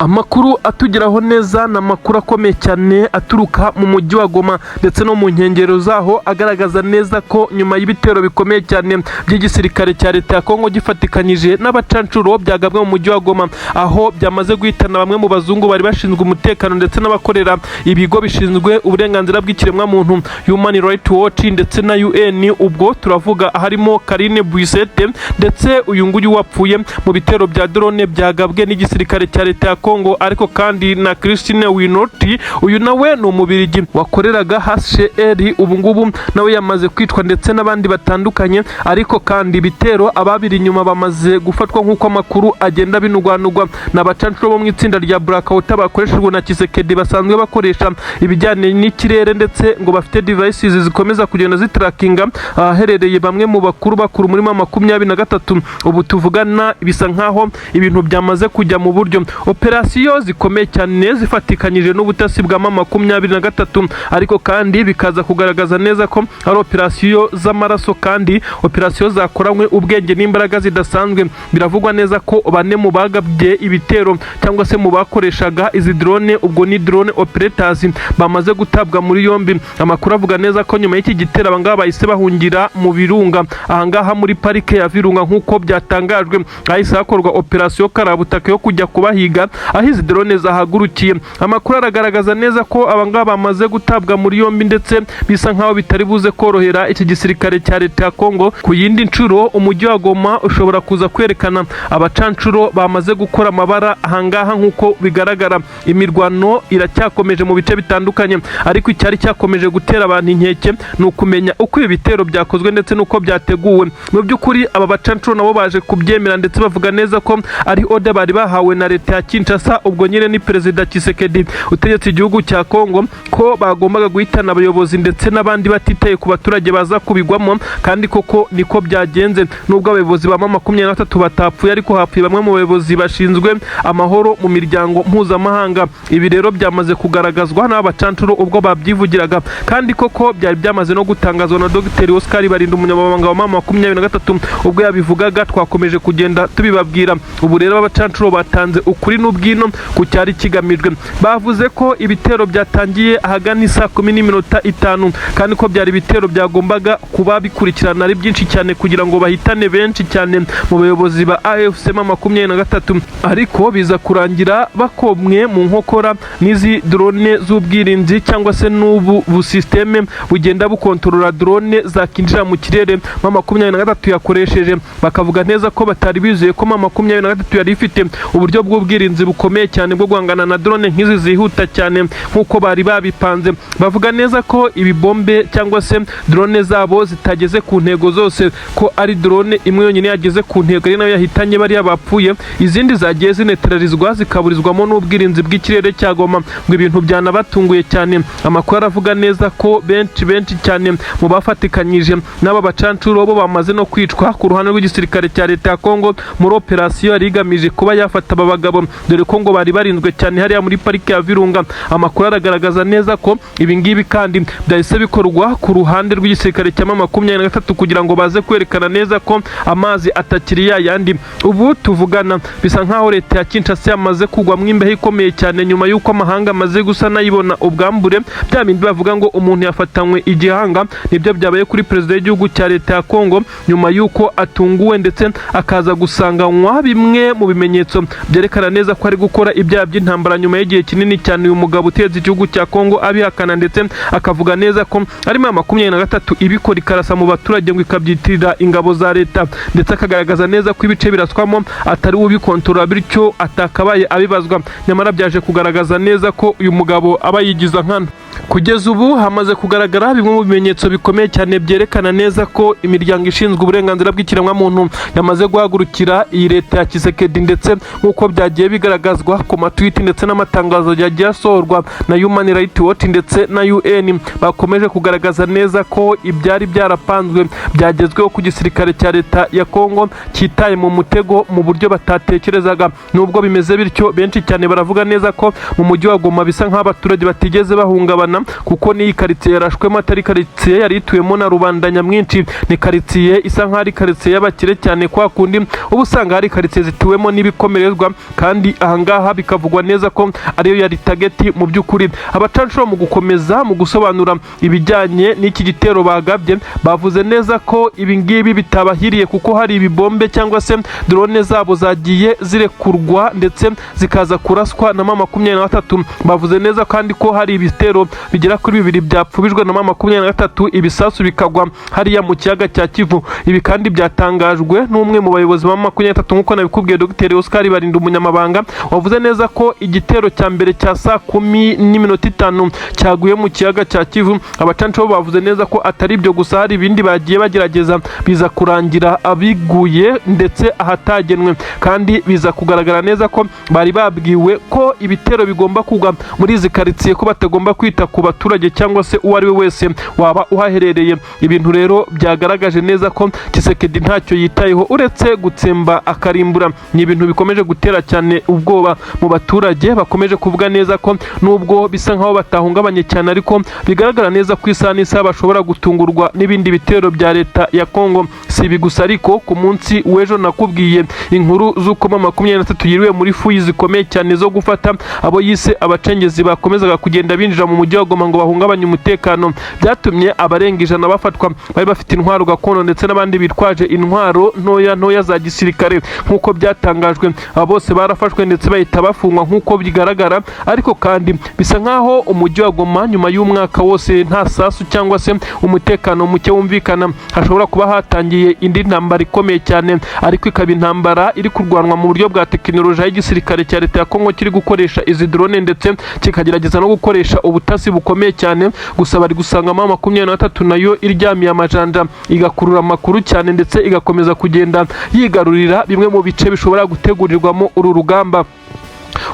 Amakuru atugeraho neza ni amakuru akomeye cyane aturuka mu mujyi wa Goma ndetse no mu nkengero zaho, agaragaza neza ko nyuma y'ibitero bikomeye cyane by'igisirikare cya leta ya Kongo gifatikanyije n'abacancuro byagabwe mu mujyi wa Goma, aho byamaze guhitana bamwe mu bazungu bari bashinzwe umutekano ndetse n'abakorera ibigo bishinzwe uburenganzira bw'ikiremwamuntu, Human Rights Watch ndetse na UN. Ubwo turavuga harimo Karine Buisette ndetse uyu nguyu wapfuye mu bitero bya drone byagabwe n'igisirikare cya leta ya Kongo, ariko kandi na Christine Winoti, uyu nawe ni Umubirigi wakoreraga HCR, ubu ngubu nawe yamaze kwicwa, ndetse n'abandi batandukanye. Ariko kandi ibitero ababiri inyuma bamaze gufatwa, nk'uko amakuru agenda binugwanugwa, ni abacancuro bo mu itsinda rya Blackwater bakoreshejwe na Tshisekedi, basanzwe bakoresha ibijyanye n'ikirere, ndetse ngo bafite devices zikomeza kugenda zitrackinga ahaherereye bamwe mu bakuru bakuru muri M23. Ubu tuvugana bisa nkaho ibintu byamaze kujya mu buryo, operasiyo zikomeye cyane zifatikanyije n'ubutasi bwa M23, ariko kandi bikaza kugaragaza neza ko ari operasiyo z'amaraso kandi operasiyo zakoranywe ubwenge n'imbaraga zidasanzwe. Biravugwa neza ko bane mu bagabye ibitero cyangwa se mu bakoreshaga izi drone, ubwo ni drone operators, bamaze gutabwa muri yombi. Amakuru avuga neza ko nyuma y'iki gitero abangaba bahise bahungira mu Birunga, ahangaha muri parike ya Virunga. Nk'uko byatangajwe, hahise hakorwa operasiyo karabutaka yo kujya kubahiga aho izi drone zahagurukiye. Amakuru aragaragaza neza ko abangaba bamaze gutabwa muri yombi, ndetse bisa nkaho bitari buze korohera iki gisirikare cya leta ya Kongo. Ku yindi nshuro umujyi wa Goma ushobora kuza kwerekana abacancuro bamaze gukora amabara ahangaha. Nk'uko bigaragara, imirwano iracyakomeje mu bice bitandukanye, ariko icyari cyakomeje gutera abantu inkeke ni ukumenya uko ibi bitero byakozwe ndetse n'uko byateguwe. Mu by'ukuri aba bacancuro nabo baje kubyemera, ndetse bavuga neza ko ari order bari bahawe na leta ya Kinshasa, ubwo nyine ni Perezida Tshisekedi utegetse igihugu cya Kongo, ko bagombaga guhitana abayobozi ndetse n'abandi batitaye ku baturage baza kubigwamo. Kandi koko niko byagenze. Nubwo abayobozi ba M23 batapfuye, ariko hapfuye bamwe mu bayobozi bashinzwe amahoro mu miryango mpuzamahanga. Ibi rero byamaze kugaragazwa n'abacancuro ubwo babyivugiraga, kandi koko byari byamaze no gutangazwa na Dr Oscar Barinda, umunyamabanga wa M23, ubwo yabivugaga twakomeje kugenda tubibabwira. Ubu rero abacancuro batanze ukuri n'ubwino ku cyari kigamijwe. Bavuze ko ibitero byatangiye ahagana saa 10:05, kandi ko byari ibitero byagombaga kuba bikurikirana ari byinshi cyane kugira ngo bahitane benshi cyane mu bayobozi ba AFC M23, ariko biza kurangira bakomwe mu nkokora n'izi drone z'ubwirinzi cyangwa se n'ubu busisiteme bugenda bukontorora drone zakinjira mu kirere M23 yakoresheje. Bakavuga neza ko batari bizeye ko M23 yari ifite uburyo bw'ubwirinzi bukomeye cyane bwo guhangana na drone nk'izi zihuta cyane nk'uko bari babipanze. Bavuga neza ko ibi bombe cyangwa se drone zabo zitageze ku ntego zose, ko ari drone imwe yonyine yageze ku ntego, ari nayo yahitanye bariya bapfuye. Izindi zagiye zinetralizwa, zikaburizwamo n'ubwirinzi bw'ikirere cya Goma. Ngo ibintu byanabatunguye cyane. Amakuru aravuga neza ko benshi benshi cyane mu bafatikanyije n'aba bacancuro bo bamaze no kwicwa ku ruhande rw'igisirikare cya leta ya Kongo muri operasiyo yari igamije kuba yafata aba bagabo, dore ko ngo bari barinzwe cyane hariya muri parike ya Virunga. Amakuru aragaragaza neza ko ibi ngibi kandi byahise bikorwa ku ruhande rw'igisirikare cya M23 kugira ngo baze kwerekana neza ko amazi atakiri ya yandi. Ubu tuvugana bisa nkaho leta ya Kinshasa yamaze kugwamo imbeho ikomeye cyane, nyuma y'uko amahanga amaze gusa n'ayibona ubwambure. Bya bindi bavuga ngo umuntu yafatanywe igihanga, nibyo byabaye kuri perezida w'igihugu cya leta ya Kongo, nyuma y'uko atunguwe ndetse akaza gusanganywa bimwe mu bimenyetso byerekana neza ko ari gukora ibyaha by'intambara, nyuma y'igihe kinini cyane uyu mugabo uteza igihugu cya Kongo abihakana, ndetse akavuga neza ko ari M23 ibikora, ikarasa mu baturage ngo ikabyitirira ingabo za leta, ndetse akagaragaza neza ko ibice biraswamo atari we ubikontorora, bityo atakabaye abibazwa. Nyamara byaje kugaragaza neza ko uyu mugabo aba yigiza nkana. Kugeza ubu hamaze kugaragara bimwe mu bimenyetso bikomeye cyane byerekana neza ko imiryango ishinzwe uburenganzira bw'ikiremwamuntu yamaze guhagurukira iyi leta ya Tshisekedi, ndetse nk'uko byagiye bigaragazwa ku matwiti ndetse n'amatangazo yagiye asohorwa na Human Rights Watch ndetse na UN, bakomeje kugaragaza neza ko ibyari byarapanzwe byagezweho ku gisirikare cya leta ya Kongo cyitaye mu mutego mu buryo batatekerezaga. Nubwo bimeze bityo, benshi cyane baravuga neza ko mu mujyi wa Goma bisa nk'aho abaturage batigeze bahungabana. guhungabana, kuko n'iyi karitsiye yarashwemo atari karitsiye yari ituwemo na rubanda nyamwinshi. Ni karitsiye isa nk'aho ari karitsiye y'abakire cyane, kwa kundi uba usanga hari karitsiye zituwemo n'ibikomerezwa, kandi ahangaha bikavugwa neza ko ariyo yari target. Mu by'ukuri, abacanshuro mu gukomeza mu gusobanura ibijyanye n'iki gitero bagabye, bavuze neza ko ibi ngibi bitabahiriye, kuko hari ibibombe cyangwa se drone zabo zagiye zirekurwa ndetse zikaza kuraswa na M23. Bavuze neza kandi ko hari ibitero bigera kuri bibiri byapfubijwe na M23, ibisasu bikagwa hariya mu kiyaga cya Kivu. Ibi kandi byatangajwe n'umwe mu bayobozi ba M23, nk'uko nabikubwiye, Dr Oscar Barinda, umunyamabanga, wavuze neza ko igitero cya mbere cya saa 10:05 cyaguye mu kiyaga cya Kivu. Abacanshuro bavuze neza ko atari ibyo gusa, hari ibindi bagiye bagerageza biza kurangira abiguye ndetse ahatagenwe, kandi biza kugaragara neza ko bari babwiwe ko ibitero bigomba kugwa muri izi karitsiye, ko batagomba kwita ku baturage cyangwa se uwo ari we wese waba uhaherereye. Ibintu rero byagaragaje neza ko Tshisekedi ntacyo yitayeho uretse gutsemba akarimbura. Ni ibintu bikomeje gutera cyane ubwoba mu baturage, bakomeje kuvuga neza ko nubwo bisa nkaho batahungabanye cyane, ariko bigaragara neza ko isaha n'isaha bashobora gutungurwa n'ibindi bitero bya leta ya Kongo. Si ibi gusa ariko, ku munsi w'ejo nakubwiye inkuru z'uko M23 yiriwe muri fouilles zikomeye cyane zo gufata abo yise abacengezi bakomezaga kugenda binjira mu mujyi wa Goma ngo bahungabanye umutekano. Byatumye abarenga 100 bafatwa, bari bafite intwaro gakondo ndetse n'abandi bitwaje intwaro ntoya ntoya za gisirikare, nk'uko byatangajwe. Aba bose barafashwe ndetse bahita bafungwa nk'uko bigaragara. Ariko kandi bisa nk'aho umujyi wa Goma, nyuma y'umwaka wose nta sasu cyangwa se umutekano muke wumvikana, hashobora kuba hatangiye indi ntambara ikomeye cyane, ariko ikaba intambara iri kurwanwa mu buryo bwa tekinoloji, aho igisirikare cya leta ya Kongo kiri gukoresha izi drone ndetse kikagerageza no gukoresha ubutasi bukomeye cyane. Gusa bari gusanga M23 nayo iryamiye amajanja, igakurura amakuru cyane ndetse igakomeza kugenda yigarurira bimwe mu bice bishobora gutegurirwamo uru rugamba.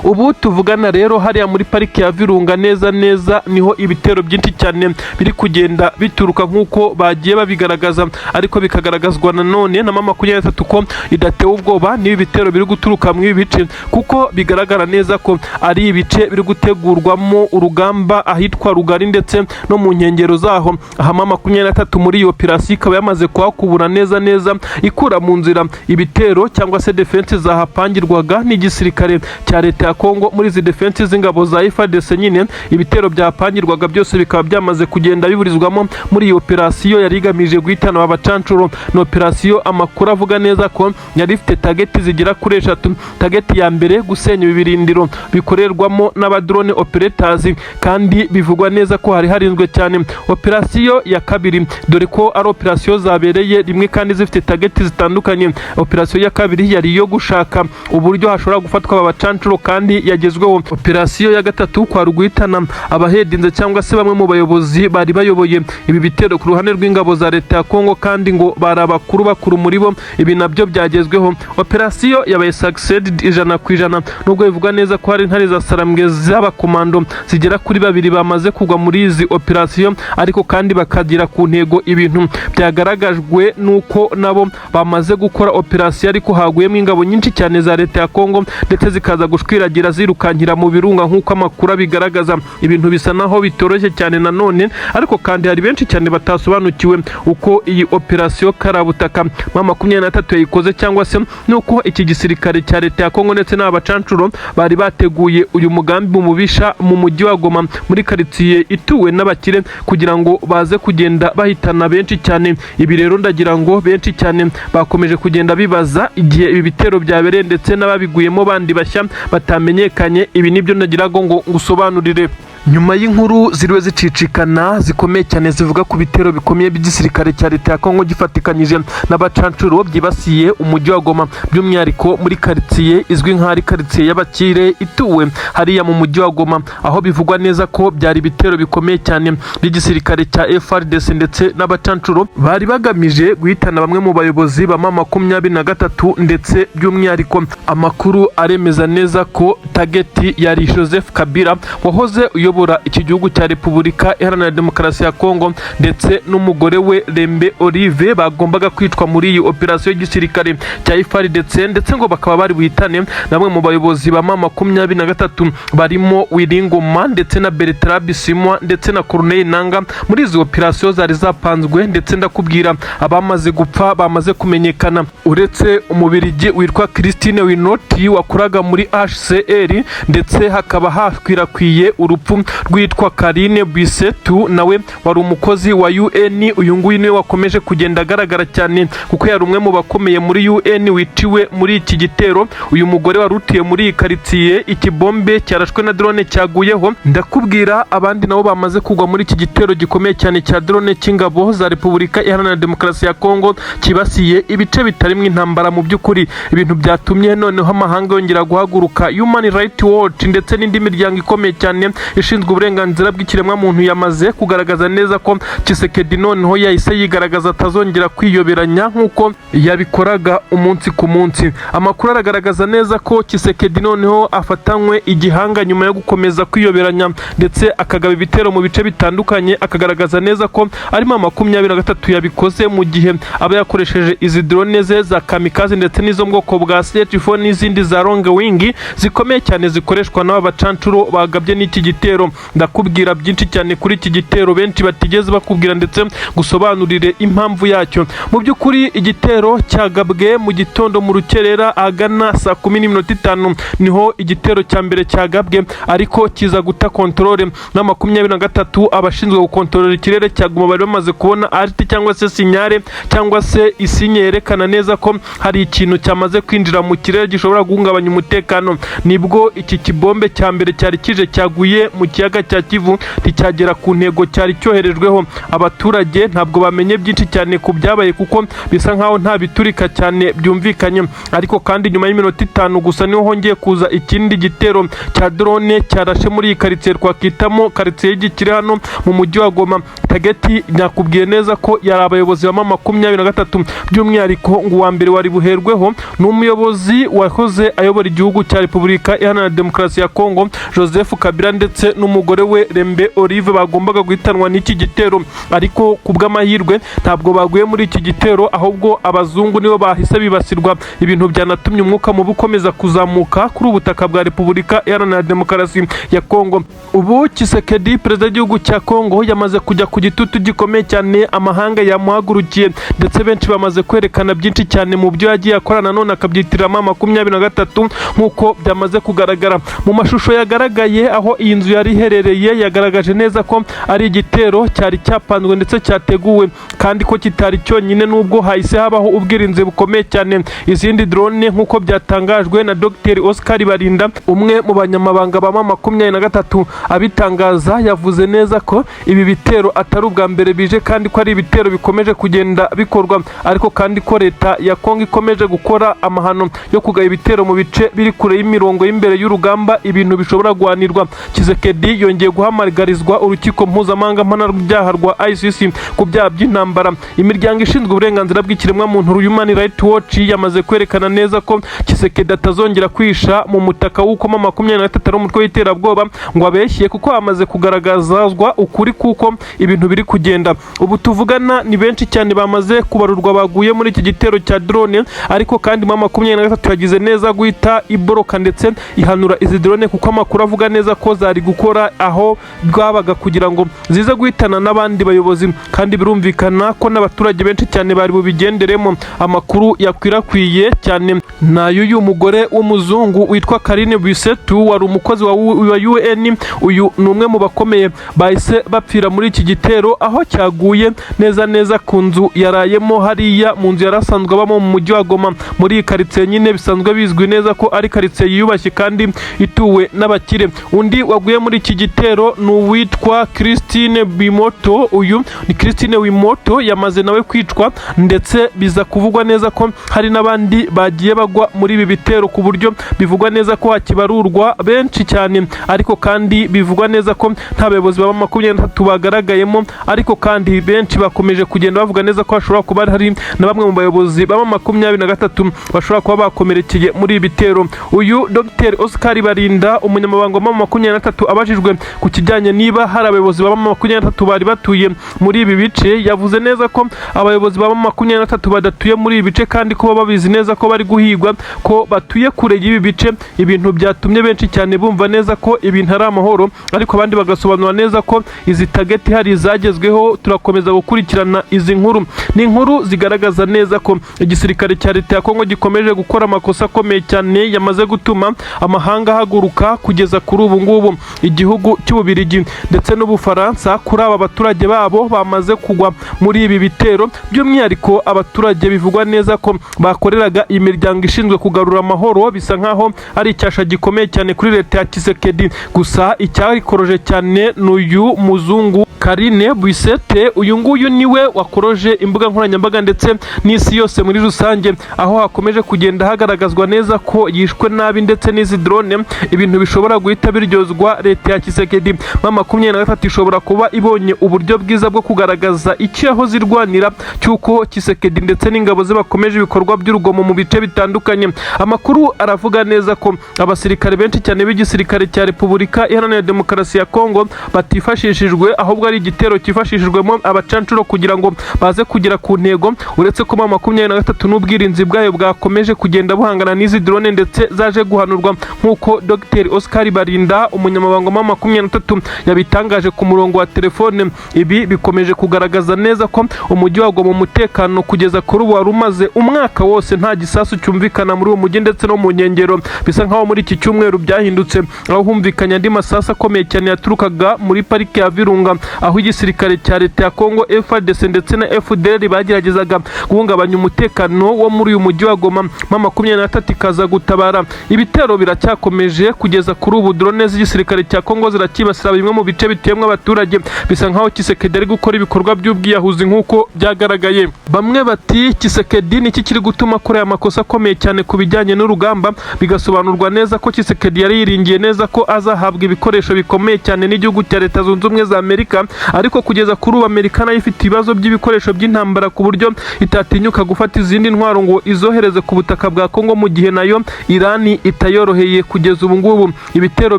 Ubu tuvugana rero, hariya muri pariki ya Virunga neza neza niho ibitero byinshi cyane biri kugenda bituruka, nk'uko bagiye babigaragaza, ariko bikagaragazwa nanone na M23 ko idatewe ubwoba n'ibi bitero biri guturuka muri ibi bice, kuko bigaragara neza ko ari ibice biri gutegurwamo urugamba ahitwa Rugari ndetse no mu nkengero zaho. Aha M23 muri iyo operasiyo ikaba yamaze kuhakubura neza neza, ikura mu nzira ibitero cyangwa se defense zahapangirwaga n'igisirikare cya leta ya Kongo. Muri izi defense z'ingabo za FARDC nyine, ibitero byapangirwaga byose bikaba byamaze kugenda biburizwamo muri iyi operasiyo yari igamije guhitana abacancuro. Ni operasiyo amakuru avuga neza ko yari ifite target zigera kuri eshatu. Target ya mbere, gusenya ibirindiro bikorerwamo n'aba drone operators, kandi bivugwa neza ko hari harinzwe cyane. Operasiyo ya kabiri, dore ko ari operasiyo zabereye rimwe kandi zifite target zitandukanye, operasiyo ya kabiri yari iyo gushaka uburyo hashobora gufatwa aba bacancuro, kandi yagezweho. Operasiyo ya gatatu kwari uguhitana abahedinze cyangwa se bamwe mu bayobozi bari bayoboye ibi bitero ku ruhande rw'ingabo za leta ya Kongo, kandi ngo bari abakuru bakuru muri bo. Ibi nabyo byagezweho. Operasiyo yabaye succeeded 100%, nubwo bivugwa neza ko hari intare za Sarambwe z'abakomando zigera kuri babiri bamaze kugwa muri izi operasiyo, ariko kandi bakagera ku ntego. Ibintu byagaragajwe nuko nabo bamaze gukora operasiyo, ariko haguyemo ingabo nyinshi cyane za leta ya Kongo, ndetse zikaza gushwiragira zirukankira mu birunga, nk'uko amakuru abigaragaza. Ibintu bisa naho bitoroshye cyane nanone, ariko kandi hari benshi cyane batasobanukiwe uko iyi operasiyo karabutaka M23 yayikoze, cyangwa se nuko iki gisirikare cya leta ya Kongo ndetse n'abacancuro bari bateguye uyu mugambi mubisha mu mujyi wa Goma, muri karitsiye ituwe n'abakire, kugira ngo baze kugenda bahitana benshi cyane. Ibi rero ndagira ngo benshi cyane bakomeje kugenda bibaza igihe ibi bitero byabereye ndetse n'ababiguyemo bandi bashya batamenyekanye. Ibi nibyo ndagira ngo ngusobanurire. Nyuma y'inkuru ziriwe zicicikana zikomeye cyane zivuga ku bitero bikomeye by'igisirikare cya leta ya Kongo gifatikanyije n'abacancuro byibasiye umujyi wa Goma, by'umwihariko muri karitsiye izwi nk'ahari karitsiye y'abakire ituwe hariya mu mujyi wa Goma, aho bivugwa neza ko byari ibitero bikomeye cyane by'igisirikare cya FARDC ndetse n'abacancuro bari bagamije guhitana bamwe mu bayobozi ba M23, ndetse by'umwihariko amakuru aremeza neza ko target yari Joseph Kabila wahoze uyobora uyobora iki gihugu cya Repubulika Iharanira Demokarasi ya Kongo ndetse n'umugore we Lembe Olive bagombaga kwicwa muri iyi operasiyo y'igisirikare cya FARDC, ndetse ngo bakaba bari buhitane bamwe mu bayobozi ba M23 barimo Willy Ngoma ndetse na Bertrand Bisimwa ndetse na Corneille Nanga muri izi operasiyo zari zapanzwe. Ndetse ndakubwira abamaze gupfa bamaze kumenyekana, uretse Umubirigi witwa Christine Winoti wakoraga muri HCR, ndetse hakaba hakwirakwiye urupfu rwitwa Karine Bisetu, nawe wari umukozi wa UN. Uyu nguyu niwe wakomeje kugenda agaragara cyane kuko yari umwe mu bakomeye muri UN wiciwe muri iki gitero. Uyu mugore wari utuye muri iyi karitsiye ikibombe cyarashwe na drone cyaguyeho. Ndakubwira abandi nabo bamaze kugwa muri iki gitero gikomeye cyane cya drone cy'ingabo za Repubulika Iharanira Demokarasi ya Kongo kibasiye ibice bitarimo intambara. Mu by'ukuri ibintu byatumye noneho amahanga yongera guhaguruka. Human Rights Watch ndetse n'indi miryango ikomeye cyane ishinzwe uburenganzira bw'ikiremwamuntu yamaze kugaragaza neza ko Tshisekedi noneho yahise yigaragaza, atazongera kwiyoberanya nk'uko yabikoraga umunsi ku munsi. Amakuru aragaragaza neza ko Tshisekedi noneho afatanywe igihanga nyuma yo gukomeza kwiyoberanya ndetse akagaba ibitero mu bice bitandukanye, akagaragaza neza ko arimo 23 yabikoze, mu gihe aba yakoresheje izi drone ze za kamikaze ndetse n'izo mu bwoko bwa CH4 n'izindi za long wing zikomeye cyane zikoreshwa n'aba bacancuro bagabye n'iki gitero. Ndakubwira byinshi cyane kuri iki gitero benshi batigeze bakubwira, ndetse gusobanurire impamvu yacyo. Mu by'ukuri igitero cyagabwe mu gitondo mu rukerera, ahagana saa 10:05 niho igitero cya mbere cyagabwe, ariko kiza guta contrôle na 23. Abashinzwe gukontorora ikirere cya Goma bari bamaze kubona alerte cyangwa se signal cyangwa se isinye yerekana neza ko hari ikintu cyamaze kwinjira mu kirere gishobora guhungabanya umutekano. Nibwo iki kibombe cya mbere cyari kije cyaguye mu kiyaga cya Kivu, nticyagera ku ntego cyari cyoherejweho. Abaturage ntabwo bamenye byinshi cyane ku byabaye kuko bisa nkaho nta biturika cyane byumvikanye. Ariko kandi nyuma y'iminota 5 gusa niho hongeye kuza ikindi gitero cya drone cyarashe muri iyi karitsiye twakitamo karitsiye y'igikire hano mu mujyi wa Goma. Target nyakubwiye neza ko yari abayobozi ba 23, by'umwihariko ngo uwa mbere wari buherweho ni umuyobozi wahoze ayobora igihugu cya Repubulika Iharanira Demokarasi ya Kongo, Joseph Kabila, ndetse n'umugore we Lembe Olive bagombaga guhitanwa n'iki gitero. Ariko ku bw'amahirwe ntabwo baguye muri iki gitero, ahubwo abazungu nibo bahise bibasirwa, ibintu byanatumye umwuka mubi ukomeza kuzamuka kuri ubu butaka bwa Repubulika Iharanira Demokarasi ya Kongo. Ubu Tshisekedi, perezida w'igihugu cya Kongo, yamaze kujya ku gitutu gikomeye cyane, amahanga yamuhagurukiye, ndetse benshi bamaze kwerekana byinshi cyane mu byo yagiye akora nanone akabyitirira 23, nk'uko byamaze kugaragara mu mashusho yagaragaye aho iyi nzu yari iherereye. Yagaragaje neza ko ari igitero cyari cyapanzwe ndetse cyateguwe, kandi ko kitari cyonyine nubwo hahise habaho ubwirinzi bukomeye cyane. Izindi drone, nk'uko byatangajwe na Dr Oscar Barinda, umwe mu banyamabanga ba 23 abitangaza, yavuze neza ko ibi bitero atari ubwa mbere bije, kandi ko ari ibitero bikomeje kugenda bikorwa, ariko kandi ko leta ya Kongo ikomeje gukora amahano yo kugaba ibitero mu bice biri kure y'imirongo y'imbere y'urugamba, ibintu bishobora guhanirwa. Tshisekedi yongeye guhamagarizwa urukiko mpuzamahanga mpanabyaha rwa ICC ku byaha by'intambara. Imiryango ishinzwe uburenganzira bw'ikiremwamuntu, Human Rights Watch, yamaze kwerekana neza ko Tshisekedi atazongera kwisha mu mutaka w'uko 23 ari umutwe w'iterabwoba ngo abeshye, kuko hamaze kugaragazwa ukuri kuko ibintu biri kugenda. Ubu tuvugana ni benshi cyane bamaze kubarurwa baguye muri iki gitero cya drone. Ariko kandi 23 yagize neza guhita iboroka ndetse ihanura izi drone, kuko amakuru avuga neza ko zari gukora aho bwabaga kugira ngo zize guhitana n'abandi bayobozi, kandi birumvikana ko n'abaturage benshi cyane bari bubigenderemo. Amakuru yakwirakwiye cyane ni ay'uyu mugore w'umuzungu witwa Karine Bisetu wari umukozi wa UN. Uyu ni umwe mu bakomeye bahise bapfira muri iki gitero, aho cyaguye neza neza ku nzu yarayemo, hariya mu nzu yari asanzwe abamo mu mujyi wa Goma, muri iyi karitsiye nyine bisanzwe bizwi neza ko ari karitsiye yiyubashye kandi ituwe n'abakire. Undi waguye muri iki gitero ni uwitwa Christine Bimoto. Uyu ni Christine Wimoto, yamaze nawe kwicwa, ndetse biza kuvugwa neza ko hari n'abandi bagiye bagwa muri ibi bitero, ku buryo bivugwa neza ko hakibarurwa benshi cyane. Ariko kandi bivugwa neza ko nta bayobozi ba 23 bagaragayemo, ariko kandi benshi bakomeje kugenda bavuga neza ko hashobora kuba hari na bamwe mu bayobozi ba 23 bashobora kuba bakomerekeye muri ibi bitero. Uyu Dr Oscar Barinda, umunyamabanga wa 23. Abajijwe ku kijyanye niba hari abayobozi ba M23 bari batuye muri ibi bice, yavuze neza ko abayobozi ba M23 badatuye muri ibi bice, kandi ko baba babizi neza ko bari guhigwa, ko batuye kure y'ibi bice. Ibintu byatumye benshi cyane bumva neza ko ibintu ari amahoro, ariko abandi bagasobanura neza ko izi target hari izagezweho. Turakomeza gukurikirana izi nkuru. Ni inkuru zigaragaza neza ko igisirikare cya leta ya Kongo gikomeje gukora amakosa akomeye cyane yamaze gutuma amahanga ahaguruka. Kugeza kuri ubu ngubu, igihugu cy'Ububirigi ndetse n'Ubufaransa, kuri aba baturage babo bamaze kugwa muri ibi bitero, by'umwihariko abaturage bivugwa neza ko bakoreraga imiryango ishinzwe kugarura amahoro, bisa nkaho ari icyasha gikomeye cyane kuri leta ya Tshisekedi. Gusa icyarikoroje cyane ni uyu muzungu Karine Buisette. Uyu nguyu niwe wakoroje imbuga nkoranyambaga ndetse n'isi yose muri rusange, aho hakomeje kugenda hagaragazwa neza ko yishwe nabi ndetse n'izi drone, ibintu bishobora guhita biryozwa leta ya Tshisekedi. M23 ishobora kuba ibonye uburyo bwiza bwo kugaragaza icyo yahoze irwanira, cy'uko Tshisekedi ndetse n'ingabo ze bakomeje ibikorwa by'urugomo mu bice bitandukanye. Amakuru aravuga neza ko abasirikare benshi cyane b'igisirikare cya Repubulika Iharanira Demokarasi ya Kongo batifashishijwe, ahubwo ari igitero cyifashishijwemo abacancuro kugira ngo baze kugera ku ntego. Uretse ko M23 n'ubwirinzi bwayo bwakomeje kugenda buhangana n'izi drone, ndetse zaje guhanurwa nk'uko Dr Oscar Barinda, umunyamabanga wa M23, yabitangaje ku murongo wa telefone. Ibi bikomeje kugaragaza neza ko umujyi wa Goma umutekano kugeza kuri ubu wari umaze umwaka wose nta gisasu cyumvikana muri uwo mujyi ndetse no mu nkengero, bisa nkaho muri iki cyumweru byahindutse, aho humvikanye andi masasu akomeye cyane yaturukaga muri parike ya Virunga, aho igisirikare cya leta ya Kongo, FARDC ndetse na FDLR bageragezaga guhungabanya umutekano wo muri uyu mujyi wa Goma, M23 ikaza gutabara. Ibitero biracyakomeje kugeza kuri ubu, drone z'igisirikare cya Kongo ziracyibasira bimwe mu bice bituyemo abaturage. Bisa nkaho Tshisekedi ari gukora ibikorwa by'ubwiyahuzi nk'uko byagaragaye. Bamwe bati: "Tshisekedi niki kiri gutuma akora aya makosa akomeye cyane ku bijyanye n'urugamba?" Bigasobanurwa neza ko Tshisekedi yari yiringiye neza ko azahabwa ibikoresho bikomeye cyane n'igihugu cya Leta Zunze Ubumwe za Amerika, ariko kugeza kuri ubu Amerika nayo ifite ibibazo by'ibikoresho by'intambara, ku buryo itatinyuka gufata izindi ntwaro ngo izohereze ku butaka bwa Kongo, mu gihe nayo Irani itayoroheye. Kugeza ubu ngubu ibitero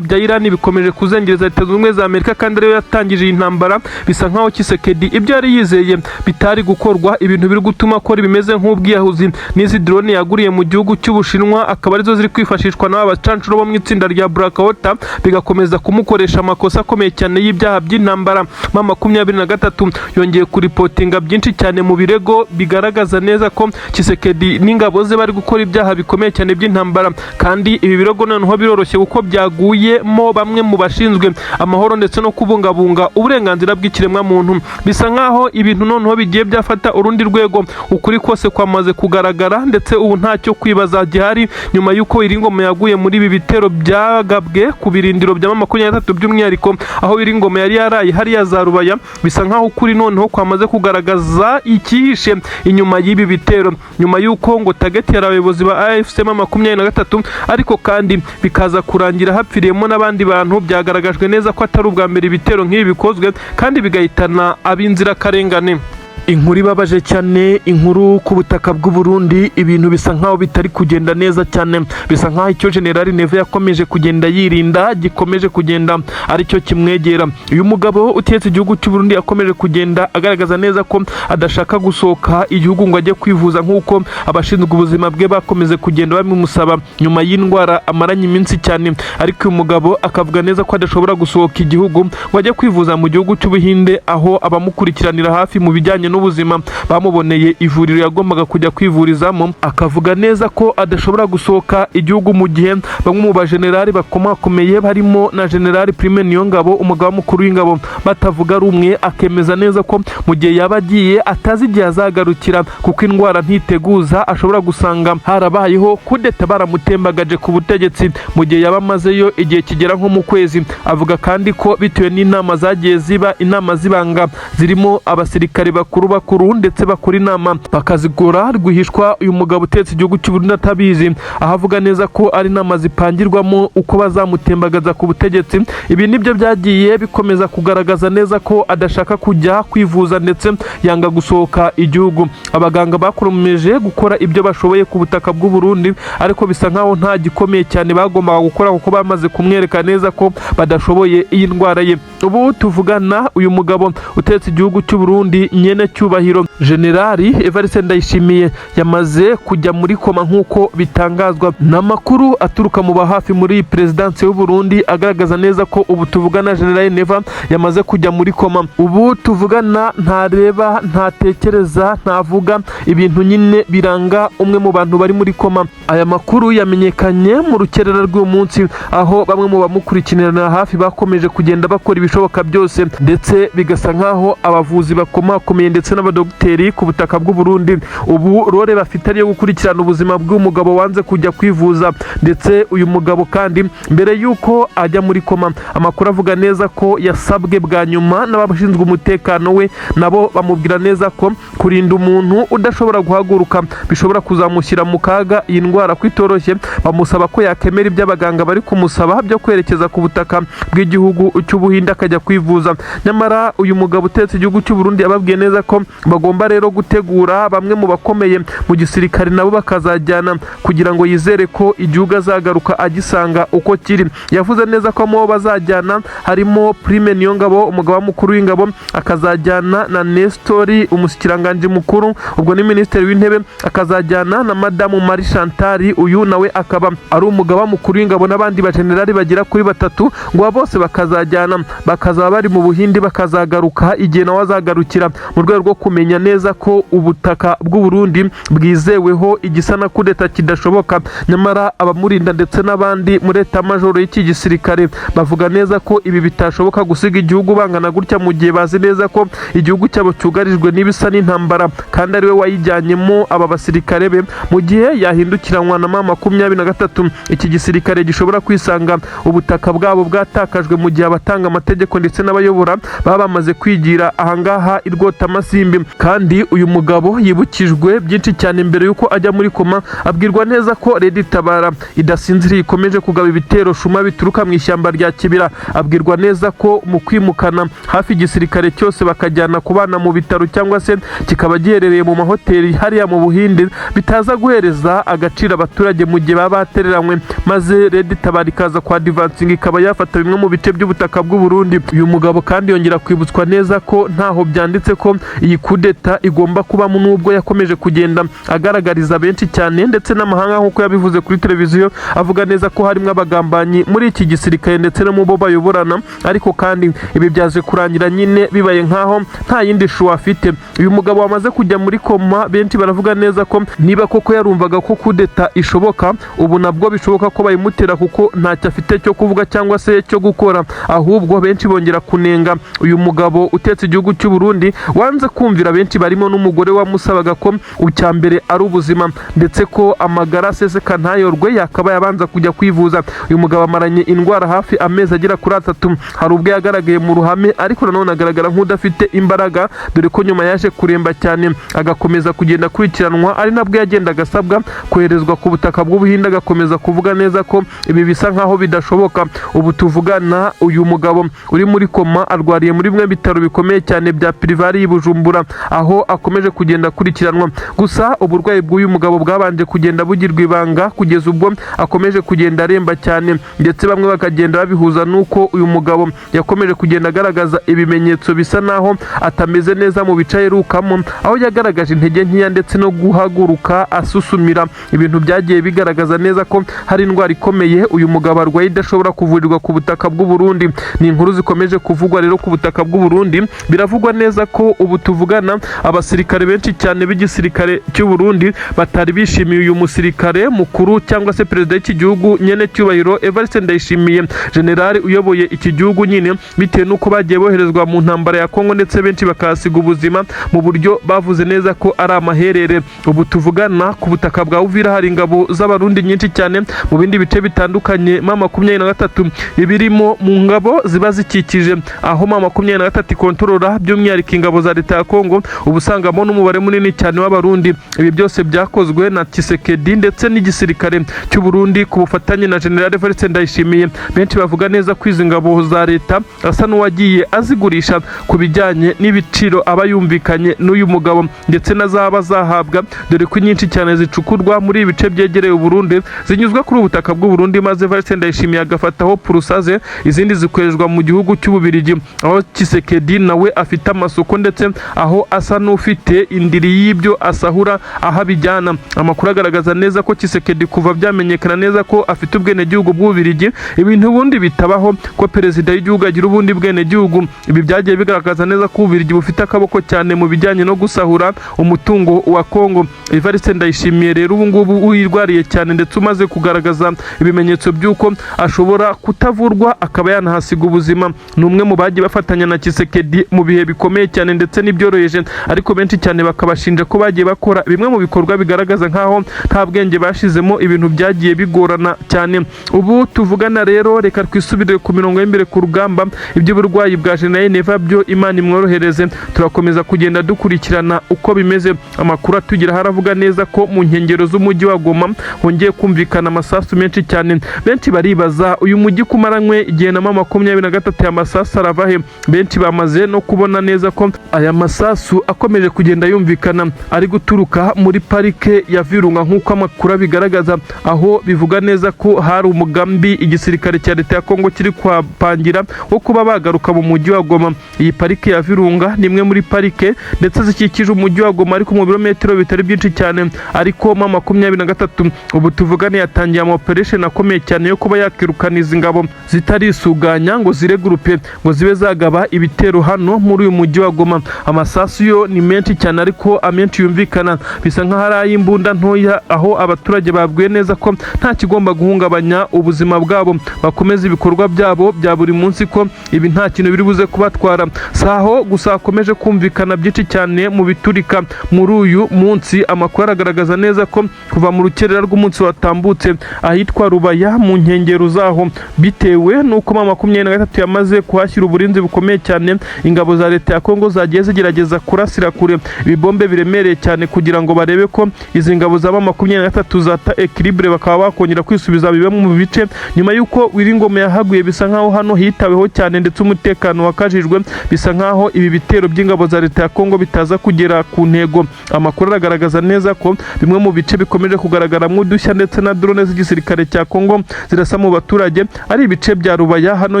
bya Irani bikomeje kuzengereza Leta Zunze Ubumwe za Amerika, kandi ariyo yatangije iyi ntambara. Bisa nkaho Tshisekedi ibyo yari yizeye bitari gukorwa, ibintu biri gutuma akora ibimeze nk'ubwiyahuzi. N'izi drone yaguriye mu gihugu cy'Ubushinwa akaba arizo ziri kwifashishwa n'aba bacancuro bo mu itsinda rya Blackwater, bigakomeza kumukoresha amakosa akomeye cyane y'ibyaha by'intambara. M23 yongeye kuripotinga byinshi cyane mu birego bigaragaza neza ko Tshisekedi n'ingabo ze bari gukora ibyaha bikomeye cyane by'intambara, kandi ibi birego noneho biroroshye kuko byaguyemo bamwe mu bashinzwe amahoro ndetse no kubungabunga uburenganzira bw'ikiremwamuntu. Bisa nkaho ibintu noneho bigiye byafata urundi rwego. Ukuri kose kwamaze kugaragara, ndetse ubu ntacyo kwibaza gihari nyuma y'uko iri ngoma yaguye muri ibi bitero byagabwe ku birindiro bya M23, by'umwihariko aho iri ngoma yari yaraye hariya za Rubaya. Bisa nkaho ukuri noneho kwamaze kugaragaza icyihishe inyuma y'ibi bitero, nyuma y'uko ngo target yari abayobozi ba AFC M23, ariko kandi bikaza kurangira hapfiriyemo n'abandi bantu. Byagaragajwe neza ko atari ubwa mbere ibitero nk'ibi bikozwe kandi bigahitana ab'inzirakarengane. Inkuru ibabaje cyane, inkuru ku butaka bw'u Burundi, ibintu bisa nkaho bitari kugenda neza cyane. Bisa nkaho icyo General Neva yakomeje kugenda yirinda gikomeje kugenda aricyo kimwegera. Uyu mugabo utetse igihugu cy'u Burundi yakomeje kugenda agaragaza neza ko adashaka gusohoka igihugu ngo ajye kwivuza, nk'uko abashinzwe ubuzima bwe bakomeje kugenda babimusaba nyuma y'indwara amaranye iminsi cyane. Ariko uyu mugabo akavuga neza ko adashobora gusohoka igihugu ngo ajye kwivuza mu gihugu cy'Ubuhinde, aho abamukurikiranira hafi mu bijyanye n'ubuzima bamuboneye ivuriro yagombaga kujya kwivurizamo. Akavuga neza ko adashobora gusohoka igihugu mu gihe bamwe mu bajenerali bakomakomeye, barimo na Generali Prime Niyongabo, umugaba mukuru w'ingabo, batavuga rumwe. Akemeza neza ko mu gihe yaba agiye atazi igihe azagarukira, kuko indwara ntiteguza, ashobora gusanga harabayeho kudeta, baramutembagaje ku butegetsi mu gihe yaba amazeyo igihe kigera nko mu kwezi. Avuga kandi ko bitewe n'inama zagiye ziba, inama z'ibanga zirimo abasirikare bakuru bakuru bakuru ndetse bakora inama bakazigura rwihishwa. Uyu mugabo utetse igihugu cy'u Burundi atabizi, aho avuga neza ko ari inama zipangirwamo uko bazamutembagaza ku butegetsi. Ibi nibyo byagiye bikomeza kugaragaza neza ko adashaka kujya kwivuza ndetse yanga gusohoka igihugu. Abaganga bakomeje gukora ibyo bashoboye ku butaka bw'u Burundi, ariko bisa nkaho nta gikomeye cyane bagombaga gukora, kuko bamaze kumwereka neza ko badashoboye iyi ndwara ye. Ubu tuvugana, uyu mugabo utetse igihugu cy'u Burundi, nyene cyubahiro Generali Evariste Ndayishimiye, yamaze kujya muri koma, nk'uko bitangazwa n'amakuru aturuka mu ba hafi muri perezidansi y'u Burundi, agaragaza neza ko ubu tuvugana Generali Neva yamaze kujya muri koma. Ubu tuvugana ntareba, ntatekereza, ntavuga, ibintu nyine biranga umwe mu bantu bari muri koma. Aya makuru yamenyekanye mu rukerera rw'uyu munsi, aho bamwe mu bamukurikiranira hafi bakomeje kugenda bakora ibishoboka byose, ndetse bigasa nkaho abavuzi bakomakomeye ndetse n'abadogiteri ku butaka bw'u Burundi ubu role bafite ariyo gukurikirana ubuzima bw'umugabo wanze kujya kwivuza. Ndetse uyu mugabo kandi mbere y'uko ajya muri koma, amakuru avuga neza ko yasabwe bwa nyuma n'abashinzwe umutekano we, nabo bamubwira neza ko kurinda umuntu udashobora guhaguruka bishobora kuzamushyira mu kaga, iyi ndwara ko itoroshye. Bamusaba ko yakemera ibyo abaganga bari kumusaba byo kwerekeza ku butaka bw'igihugu cy'Ubuhinde akajya kwivuza. Nyamara uyu mugabo utetse igihugu cy'u Burundi yababwiye neza ko bagomba rero gutegura bamwe mu bakomeye mu gisirikare, nabo bakazajyana, kugira ngo yizere ko igihugu azagaruka agisanga uko kiri. Yavuze neza ko mu bo bazajyana harimo Prime Niyongabo, umugaba mukuru w'ingabo, akazajyana na Nestori, umushikiranganji mukuru, ubwo ni minisitiri w'intebe, akazajyana na Madamu Marie Chantal, uyu nawe akaba ari umugaba mukuru w'ingabo, n'abandi bajenerali bagera kuri batatu, ngo aba bose bakazajyana, bakazaba bari mu Buhindi, bakazagaruka igihe nawe azagarukira, mu rwego rwo kumenya neza ko ubutaka bw'u Burundi bwizeweho igisa na kudeta kidashoboka. Nyamara abamurinda ndetse n'abandi muri etat-major y'iki gisirikare bavuga neza ko ibi bitashoboka, gusiga igihugu bangana gutya mu gihe bazi neza ko igihugu cyabo cyugarijwe n'ibisa n'intambara, kandi ariwe wayijyanyemo aba basirikare be. Mu gihe yahindukiranwa na M23, iki gisirikare gishobora kwisanga ubutaka bwabo bwatakajwe, mu gihe abatanga amategeko ndetse n'abayobora baba bamaze kwigira ahangaha i Rwotamasimbi. Kandi uyu mugabo yibukijwe byinshi cyane mbere y'uko ajya muri koma, abwirwa neza ko Red Tabara idasinziriye, ikomeje kugaba ibitero shuma bituruka mu ishyamba rya Kibira. Abwirwa neza ko mu kwimukana hafi igisirikare cyose bakajyana kubana mu bitaro cyangwa se kikaba giherereye mu mahoteli hariya mu Buhinde, bitaza guhereza agaciro abaturage mu gihe baba batereranywe, maze Red Tabara ikaza kwa advancinga, ikaba yafata bimwe mu bice by'ubutaka bw'u Burundi. Uyu mugabo kandi yongera kwibutswa neza ko ntaho byanditse ko iyi kudeta igomba kubamo, nubwo yakomeje kugenda agaragariza benshi cyane ndetse n'amahanga, nk'uko yabivuze kuri televiziyo, avuga neza ko harimo abagambanyi muri iki gisirikare ndetse no mu bo bayoborana. Ariko kandi ibi byaje kurangira nyine bibaye nkaho nta yindi choix afite. Uyu mugabo wamaze kujya muri koma, benshi baravuga neza ko niba koko yarumvaga ko kudeta ishoboka, ubu nabwo bishoboka ko bayimutera, kuko ntacyo afite cyo kuvuga cyangwa se cyo gukora. Ahubwo benshi bongera kunenga uyu mugabo utetse igihugu cy'u Burundi wanze kumvira benshi, barimo n'umugore wamusabaga ko icya mbere ari ubuzima, ndetse ko amagara aseseka ntayorwe, yakabaye abanza kujya kwivuza. Uyu mugabo amaranye indwara hafi amezi agera kuri 3. Hari ubwo yagaragaye mu ruhame, ariko nanone agaragara nk'udafite imbaraga, dore ko nyuma yaje kuremba cyane, agakomeza kugenda akurikiranwa, ari nabwo yagendaga asabwa koherezwa ku butaka bw'Ubuhinde, agakomeza kuvuga neza ko ibi bisa nkaho bidashoboka. Ubu tuvugana, uyu mugabo uri muri koma arwariye muri bimwe bitaro bikomeye cyane bya privé i Bujumbura, aho akomeje kugenda akurikiranwa. Gusa uburwayi bw'uyu mugabo bwabanje kugenda bugirwa ibanga kugeza ubwo akomeje kugenda aremba cyane, ndetse bamwe bakagenda babihuza n'uko uyu mugabo yakomeje kugenda agaragaza ibimenyetso bisa naho atameze neza mu bice aherukamo, aho yagaragaje intege nkeya ndetse no guhaguruka asusumira, ibintu byagiye bigaragaza neza ko hari indwara ikomeye uyu mugabo arwaye idashobora kuvurirwa ku butaka bw'u Burundi. Ni inkuru zikomeje kuvugwa rero ku butaka bw'u Burundi. Biravugwa neza ko ubu tuvugana abasirikare benshi cyane b'igisirikare cy'u Burundi batari bishimiye uyu musirikare mukuru cyangwa se perezida w'iki gihugu, nyene cyubahiro Evariste Ndayishimiye, generali uyoboye iki gihugu nyine, bitewe n'uko bagiye boherezwa mu ntambara ya Kongo, ndetse benshi bakahasiga ubuzima mu buryo bavuze neza ko ari amaherere. Ubu tuvugana ku butaka bwa Uvira hari ingabo z'Abarundi nyinshi cyane. Mu bindi bice bitandukanye M23 ibirimo mu ngabo ziba zishyizwe. zikikije aho M23 ikontorora, by'umwihariko ingabo za leta ya Kongo, uba usangamo n'umubare munini cyane w'Abarundi. Ibi byose byakozwe na Tshisekedi ndetse n'igisirikare cy'u Burundi ku bufatanye na General Evariste Ndayishimiye. Benshi bavuga neza ko izi ngabo za leta asa n'uwagiye azigurisha ku bijyanye n'ibiciro aba yumvikanye n'uyu mugabo ndetse n'azaba zahabwa, dore ko inyinshi cyane zicukurwa muri ibi bice byegereye Uburundi zinyuzwa kuri ubu butaka bw'u Burundi, maze Evariste Ndayishimiye agafataho purusaze, izindi zikoreshwa mu gihugu cy'Ububirigi, aho Tshisekedi nawe afite amasoko ndetse aho asa n'ufite indiri y'ibyo asahura aho abijyana. Amakuru agaragaza neza ko Tshisekedi, kuva byamenyekana neza ko afite ubwenegihugu bw'Ububirigi, ibintu ubundi bitabaho ko perezida w'igihugu agira ubundi bwenegihugu. Ibi byagiye bigaragaza neza ko Ububirigi bufite akaboko cyane mu bijyanye no gusahura umutungo wa Kongo. Evariste Ndayishimiye rero ubu ngubu wirwariye cyane ndetse umaze kugaragaza ibimenyetso by'uko ashobora kutavurwa akaba yanahasiga ubuzima, ni umwe mu bagiye bafatanya na Tshisekedi mu bihe bikomeye cyane ndetse n'ibyoroheje, ariko benshi cyane bakabashinja ko bagiye bakora bimwe mu bikorwa bigaragaza nk'aho nta bwenge bashizemo, ibintu byagiye bigorana cyane. Ubu tuvugana rero, reka twisubire ku mirongo y'imbere ku rugamba. Iby'uburwayi bwa General Neva byo, Imana imworohereze, turakomeza kugenda dukurikirana uko bimeze. Amakuru atugeraho aravuga neza ko mu nkengero z'umujyi wa Goma hongeye kumvikana amasasu menshi cyane. Benshi baribaza uyu mujyi kumaranywe igihe na M23, aya masasu arava he? Benshi bamaze no kubona neza ko aya masasu akomeje kugenda yumvikana ari guturuka muri parike ya Virunga, nk'uko amakuru abigaragaza, aho bivuga neza ko hari umugambi igisirikare cya leta ya Kongo kiri kuhapangira wo kuba bagaruka mu mujyi wa Goma. Iyi parike ya Virunga ni imwe muri parike ndetse zikikije umujyi wa Goma, ariko mu birometero bitari byinshi cyane. Ariko M23 ubu tuvugane yatangiye ama operation akomeye cyane yo kuba yakirukana izi ngabo zitarisuganya ngo ziregroupe, ngo zibe zagaba ibitero hano muri uyu mujyi wa Goma. Amasasu yo ni menshi cyane, ariko amenshi yumvikana bisa nk'aho ari ay'imbunda ntoya, aho abaturage babwiwe neza ko nta kigomba guhungabanya ubuzima bwabo, bakomeza ibikorwa byabo bya buri munsi, ko ibi nta kintu biri buze kubatwara. Si aho gusa hakomeje kumvikana byinshi cyane mu biturika muri uyu munsi. Amakuru aragaragaza neza ko kuva mu rukerera rw'umunsi watambutse, ahitwa Rubaya mu nkengero zaho, bitewe n'uko M23 yamaze kuhashyira uburinzi bukomeye cyane, ingabo za leta ya Kongo zagiye zigerageza kurasira kure ibibombe biremereye cyane kugira ngo barebe ko izi ngabo za M23 zata équilibre, bakaba bakongera kwisubiza bimwe mu bice nyuma y'uko Wiringoma yahaguye. Bisa nkaho hano hitaweho cyane ndetse umutekano wakajijwe, bisa nkaho ibi bitero by'ingabo za leta ya Kongo bitaza kugera ku ntego. Amakuru aragaragaza neza ko bimwe mu bice bikomeje kugaragaramo udushya ndetse na drone z'igisirikare cya Kongo zirasa mu baturage ari ibice bya Rubaya, hano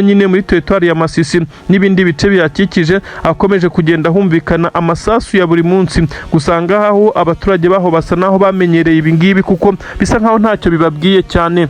nyine muri teritwari ya Masisi n'ibindi bice bihakikije, akomeje kugenda humvikana amasasu ya buri munsi. Gusa ngaho abaturage baho basa naho bamenyereye ibi ngibi, kuko bisa nkaho ntacyo bibabwiye cyane.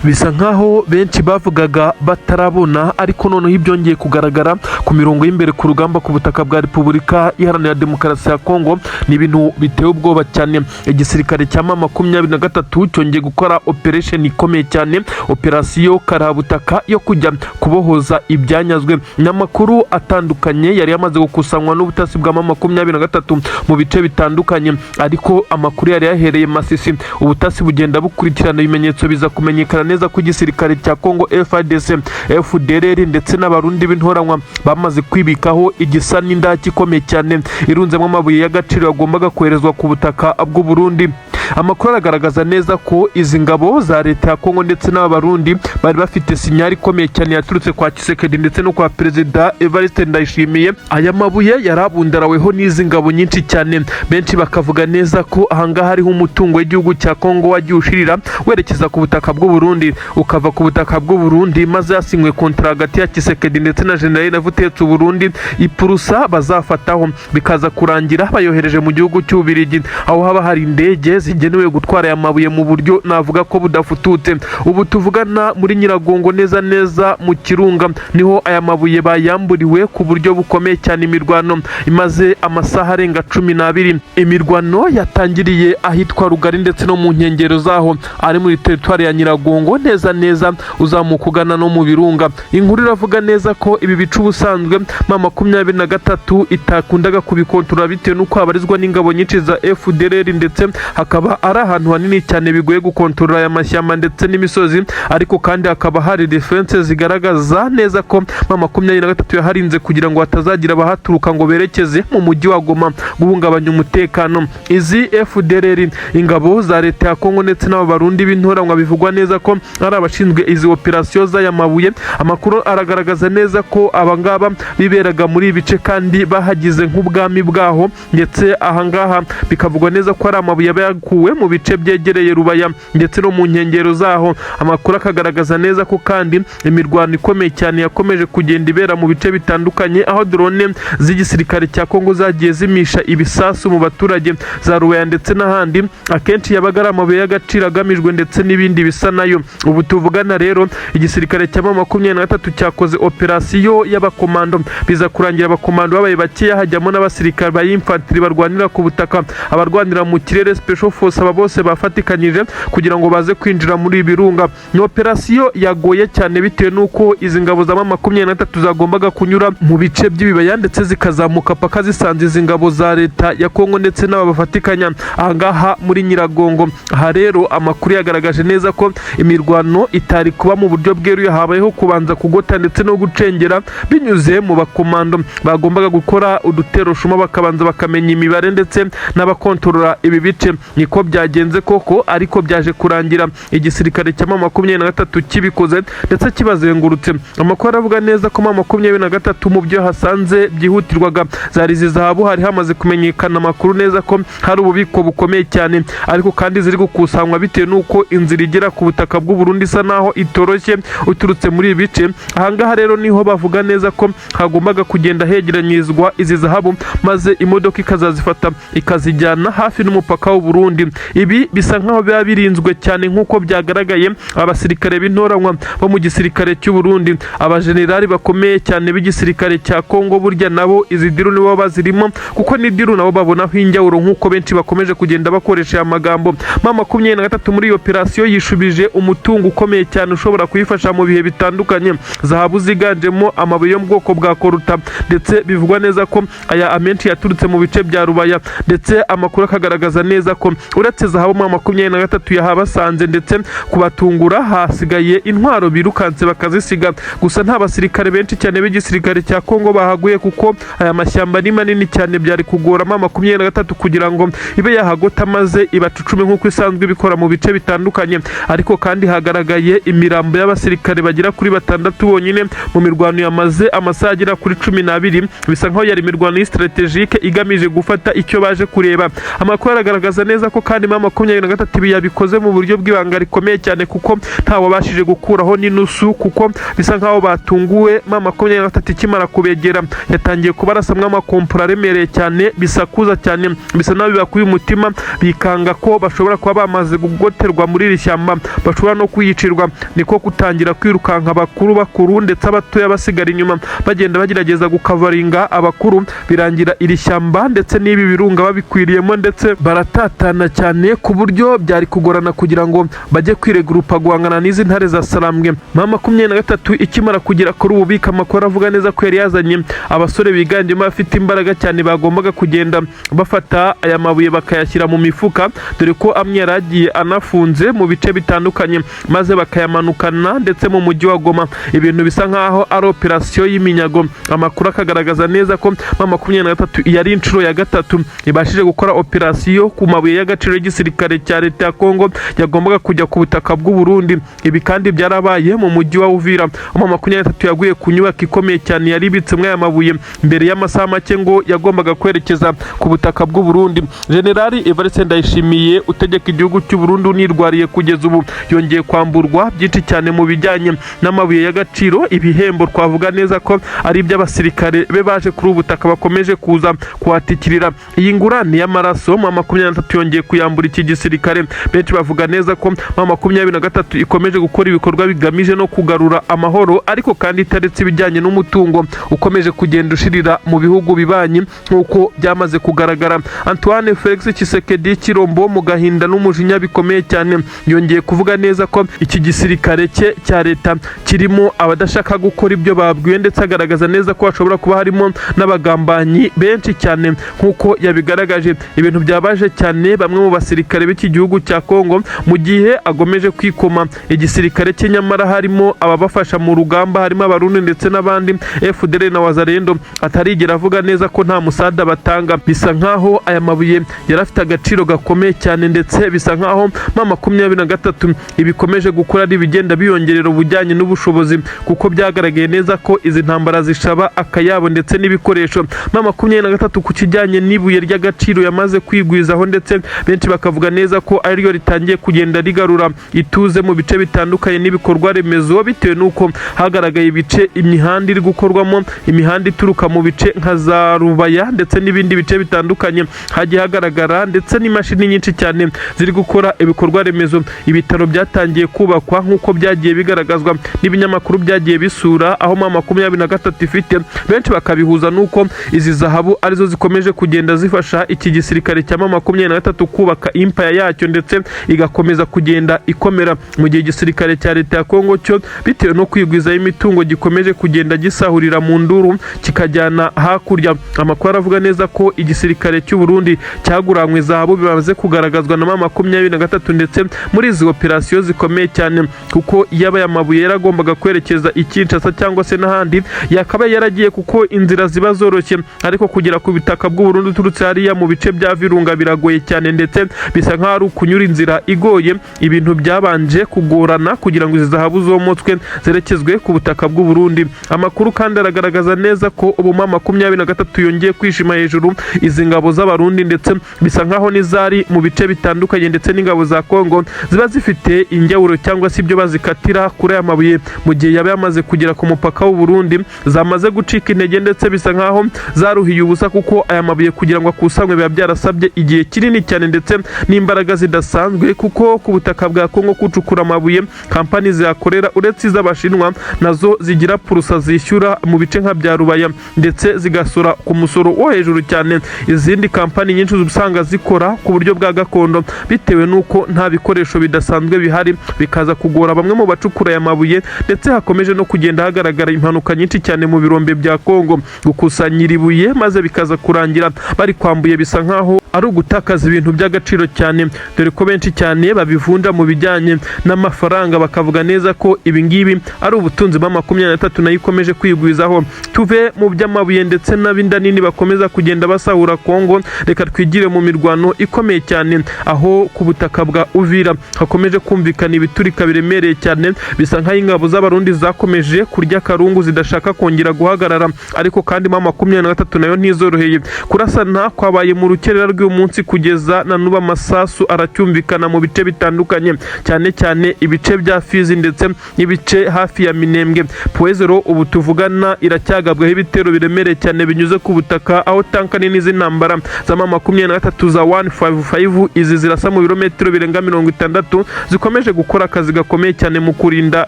Bisa nkaho benshi bavugaga batarabona, ariko noneho ibyongeye kugaragara ku mirongo y'imbere ku rugamba ku butaka bwa Repubulika Iharanira Demokarasi ya Kongo ni ibintu biteye ubwoba cyane. Igisirikare cya M23 cyongeye gukora operation ikomeye cyane, operasiyo karabutaka yo kujya kubohoza ibyanyazwe. N'amakuru atandukanye yari yamaze gukusanywa n'ubutasi bwa M23 mu bice bitandukanye, ariko amakuru yari yahereye Masisi, ubutasi bugenda bukurikirana ibimenyetso, biza kumenyekana neza ko igisirikare cya Congo FARDC, FDLR ndetse n'Abarundi b'intoranywa bamaze kwibikaho igisa n'indaki ikomeye cyane irunzemo amabuye y'agaciro yagombaga koherezwa ku butaka bw'u Burundi. Amakuru aragaragaza neza ko izi ngabo za leta ya Kongo ndetse n'Abarundi bari bafite signal ikomeye cyane yaturutse kwa Tshisekedi ndetse no kwa Perezida Evariste Ndayishimiye. Aya mabuye yarabundaraweho n'izi ngabo nyinshi cyane. Benshi bakavuga neza ko ahangaha hariho umutungo w'igihugu cya Kongo wagiye ushirira werekeza ku butaka bw'u Burundi, ukava ku butaka bw'u Burundi, maze hasinywe contrat hagati ya Tshisekedi ndetse na General Neva utetse Burundi, ipurusa bazafataho, bikaza kurangira bayohereje mu gihugu cy'Ububirigi, aho haba hari indege zigenewe gutwara aya mabuye mu buryo navuga ko budafututse. Ubu tuvugana, muri Nyiragongo neza neza mu Kirunga, niho aya mabuye bayamburiwe ku buryo bukomeye cyane. Imirwano imaze amasaha arenga 12, imirwano yatangiriye ahitwa Rugari ndetse no mu nkengero zaho, ari muri teritwari ya Nyiragongo, neza neza uzamuka ugana no mu Birunga. Inkuru iravuga neza ko ibi bice ubusanzwe M23 itakundaga kubikontorora, bitewe n'uko habarizwa n'ingabo nyinshi za FDLR ndetse hakaba Hakaba ari ahantu hanini cyane bigoye gukontorora aya mashyamba ndetse n'imisozi, ariko kandi hakaba hari defense zigaragaza neza ko M23 yaharinze kugira ngo hatazagira abahaturuka ngo berekeze mu mujyi wa Goma guhungabanya umutekano. Izi FDLR, ingabo za leta ya Kongo ndetse n'aba Barundi b'intoranwa bivugwa neza ko ari abashinzwe izi operasiyo z'aya mabuye, amakuru aragaragaza neza ko abangaba biberaga muri ibi bice kandi bahagize nk'ubwami bwaho. Ndetse ahangaha bikavugwa neza ko ari amabuye aba yakuwe mu bice byegereye Rubaya ndetse no mu nkengero zaho. Amakuru akagaragaza neza ko kandi imirwano ikomeye cyane yakomeje kugenda ibera mu bice bitandukanye, aho drone z'igisirikare cya Kongo zagiye zimisha ibisasu mu baturage za Rubaya ndetse n'ahandi. Akenshi yabaga ari amabuye y'agaciro agamijwe ndetse n'ibindi bisa nayo. Ubu tuvugana rero, igisirikare cya M23 cyakoze operasiyo y'abakomando, biza kurangira abakomando babaye bakeya, hajyamo n'abasirikare ba infantry barwanira ku butaka, abarwanira mu kirere, special force. Aba bose bafatikanyije kugira ngo baze kwinjira muri ibi birunga. Ni operasiyo yagoye cyane bitewe n'uko izi ngabo za M23 zagombaga kunyura mu bice by'ibibaya ndetse zikazamuka paka zisanze izi ngabo za leta ya Kongo ndetse n'aba bafatikanya ahangaha muri Nyiragongo. Aha rero amakuru yagaragaje neza ko imirwano itari kuba mu buryo bweruye, habayeho kubanza kugota ndetse no gucengera binyuze mu bakomando bagombaga gukora udutero shuma, bakabanza bakamenya imibare ndetse n'abakontorora ibi bice. Niko byagenze koko, ariko byaje kurangira igisirikare cya M23 kibikoze ndetse kibazengurutse. Amakuru aravuga neza ko M23 mu byo hasanze byihutirwaga zari izi zahabu. Hari hamaze kumenyekana amakuru neza ko hari ububiko bukomeye cyane, ariko kandi ziri gukusanywa bitewe n'uko inzira igera ku butaka bw'u Burundi isa naho itoroshye uturutse muri ibi bice. Ahangaha rero niho bavuga neza ko hagombaga kugenda hegeranyirizwa izi zahabu, maze imodoka ikazazifata ikazijyana hafi n'umupaka w'u Burundi. Ibi bisa nkaho biba birinzwe cyane nk'uko byagaragaye. Abasirikare b'intoranywa bo mu gisirikare cy'u Burundi, abajenerali bakomeye cyane b'igisirikare cya Kongo, burya nabo izi deal nibo bazirimo, kuko ni deal nabo babonaho injyawuro nk'uko benshi bakomeje kugenda bakoresha aya magambo. M23 muri iyo operasiyo yishubije umutungo ukomeye cyane ushobora kuyifasha mu bihe bitandukanye, zahabu ziganjemo amabuye yo mu bwoko bwa coltan, ndetse bivugwa neza ko aya amenshi yaturutse mu bice bya Rubaya. Ndetse amakuru akagaragaza neza ko uretse zahabu M23 yahabasanze ndetse kubatungura, hasigaye intwaro birukanse bakazisiga. Gusa nta basirikare benshi cyane b'igisirikare cya Kongo bahaguye, kuko aya mashyamba ni manini cyane, byari kugora M23 kugira ngo ibe yahagota maze ibacucume nk'uko isanzwe ibikora mu bice bitandukanye. Ariko kandi hagaragaye imirambo y'abasirikare bagera kuri batandatu bonyine mu mirwano yamaze amasaha agera kuri 12. Bisa nkaho yari imirwano y'stratégique igamije gufata icyo baje kureba. Amakuru aragaragaza neza ko kandi M23 ibi yabikoze mu buryo bw'ibanga rikomeye cyane, kuko ntawabashije gukuraho n'inusu, kuko bisa nkaho batunguwe. M23 ikimara kubegera yatangiye kubarasamwo amakompora aremereye cyane, bisakuza cyane, bisa naho bibakuye umutima, bikanga ko bashobora kuba bamaze gugoterwa muri iri shyamba, bashobora no kwiyicirwa. Niko gutangira kwirukanka, abakuru bakuru ndetse abatoya basigara inyuma, bagenda bagerageza gukavaringa abakuru. Birangira iri shyamba ndetse n'ibi birunga babikwiriyemo, ndetse baratatana cyane ku buryo byari kugorana kugira ngo bajye kwiregurupa guhangana n'izi ntare za Sarambwe. M23 ikimara kugera kuri ubu bubiko, amakuru avuga neza ko yari yazanye abasore biganjemo abafite imbaraga cyane bagombaga kugenda bafata aya mabuye bakayashyira mu mifuka, dore ko amwe yari agiye anafunze mu bice bitandukanye, maze bakayamanukana ndetse mu mujyi wa Goma. Ibintu bisa nkaho ari operasiyo y'iminyago. Amakuru akagaragaza neza ko M23 yari inshuro ya gatatu ibashije gukora operasiyo ku mabuye y'agaciro y'igisirikare cya leta ya Kongo yagombaga kujya ku butaka bw'u Burundi. Ibi kandi byarabaye mu mujyi wa Uvira. M23 yaguye ku nyubako ikomeye cyane yari ibitsemo aya mabuye mbere y'amasaha make ngo yagombaga kwerekeza ku butaka bw'u Burundi. Generali Evariste Ndayishimiye utegeka igihugu cy'u Burundi unirwariye kugeza ubu yongeye kwamburwa byinshi cyane mu bijyanye n'amabuye y'agaciro, ibihembo twavuga neza ko ari iby'abasirikare be baje kuri ubu butaka bakomeje kuza kuhatikirira. Iyi ngurane y'amaraso M23 yongeye kuyambura iki gisirikare. Benshi bavuga neza ko M23 ikomeje gukora ibikorwa bigamije no kugarura amahoro, ariko kandi itaretse ibijyanye n'umutungo ukomeje kugenda ushirira mu bihugu bibanyi nk'uko byamaze kugaragara. Antoine Felix Tshisekedi Tshilombo mu gahinda n'umujinya bikomeye cyane yongeye kuvuga neza ko iki gisirikare cye cya leta kirimo abadashaka gukora ibyo babwiwe, ndetse agaragaza neza ko hashobora kuba harimo n'abagambanyi benshi cyane nk'uko yabigaragaje. Ibintu byabaje cyane bamwe. bamwe mu basirikare b'iki gihugu cya Kongo, mu gihe agomeje kwikoma igisirikare cye, nyamara harimo ababafasha mu rugamba, harimo Abarundi ndetse n'abandi FDLR na Wazalendo, atarigera avuga neza ko nta musada batanga. Bisa nkaho aya mabuye yari afite agaciro gakomeye cyane, ndetse bisa nkaho M23 ibikomeje gukora ari ibigenda biyongerera ubujyanye n'ubushobozi, kuko byagaragaye neza ko izi ntambara zishaba akayabo ndetse n'ibikoresho. M23 ku kijyanye n'ibuye ry'agaciro yamaze kwigwizaho, ndetse benshi bakavuga neza ko ariryo ritangiye kugenda rigarura ituze mu bice bitandukanye n'ibikorwa remezo, bitewe n'uko hagaragaye ibice imihanda iri gukorwamo, imihanda ituruka mu bice nka za Rubaya ndetse n'ibindi bice bitandukanye hagiye hagaragara, ndetse n'imashini nyinshi cyane ziri gukora ibikorwa remezo. Ibitaro byatangiye kubakwa nk'uko byagiye bigaragazwa n'ibinyamakuru byagiye bisura aho M23 ifite, benshi bakabihuza n'uko izi zahabu arizo zikomeje kugenda zifasha iki gisirikare cya M23 kubaka empire yacyo, ndetse igakomeza kugenda ikomera, mu gihe igisirikare cya leta ya Kongo cyo, bitewe no kwigwizaho imitungo, gikomeje kugenda gisahurira mu nduru kikajyana hakurya. Amakuru aravuga neza ko igisirikare cy'u Burundi cyaguranywe zahabu, bimaze kugaragazwa na M23, ndetse muri izi operasiyo zikomeye cyane, kuko yaba aya mabuye yaragombaga kwerekeza i Kinshasa cyangwa se n'ahandi yakabaye yaragiye, kuko inzira ziba zoroshye, ariko kugera ku butaka bw'u Burundi uturutse hariya mu bice bya Virunga biragoye cyane, ndetse bisa nkaho ari ukunyura inzira igoye. Ibintu byabanje kugorana kugira ngo izi zahabu zomotswe zerekezwe ku butaka bw'u Burundi. Amakuru kandi aragaragaza neza ko ubu M23 yongeye kwishima hejuru izi ngabo z'Abarundi, ndetse bisa nkaho n'izari mu bice bitandukanye ndetse n'ingabo za Kongo ziba zifite injyawuro cyangwa se ibyo bazikatira kuri aya mabuye mu gihe yaba yamaze kugera ku mupaka w'u Burundi, zamaze gucika intege, ndetse bisa nkaho zaruhiye ubusa, kuko aya mabuye kugira ngo akusanywe biba byarasabye igihe kinini cyane ndetse n'imbaraga zidasanzwe, kuko ku butaka bwa Kongo kucukura amabuye, kampani zihakorera uretse iz'Abashinwa nazo zigira pourcent zishyura mu bice nka bya Rubaya, ndetse zigasora ku musoro wo hejuru cyane. Izindi kampani nyinshi usanga zikora ku buryo bwa gakondo, bitewe n'uko nta bikoresho bidasanzwe bihari, bikaza kugora bamwe mu bacukura aya mabuye, ndetse hakomeje no kugenda hagaragara impanuka nyinshi cyane mu birombe bya Kongo. Gukusanyira ibuye maze bikaza kurangira bari kwambuye, bisa nkaho ari ugutakaza ibintu by'agaciro cyane, dore ko benshi cyane babivunja mu bijyanye n'amafaranga, bakavuga neza ko ibi ngibi ari ubutunzi bwa 23 nayo ikomeje kwigwizaho. Tuve mu by'amabuye ndetse n'ab'inda nini bakomeza kugenda basahura Kongo, reka twigire mu mirwano ikomeye cyane, aho ku butaka bwa Uvira hakomeje kumvikana ibiturika biremereye cyane, bisa nk'aho ingabo z'Abarundi zakomeje kurya karungu zidashaka kongera guhagarara. Ariko kandi M23 nayo ntizoroheye. Kurasana kwabaye mu rukerera rw'uyu munsi, kugeza na n'ubu amasasu aracyumvikana mu bice bitandukanye, cyane cyane ibice bya Fizi ndetse n'ibice hafi ya Minembwe. Point Zéro ubu tuvugana iracyagabwaho ibitero biremereye cyane binyuze ku butaka, aho tanka nini z'intambara za M23 za 155, izi zirasa mu birometero birenga 60, zikomeje gukora akazi gakomeye cyane mu kurinda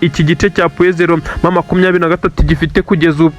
iki gice cya Point Zéro M23 gifite kugeza ubu.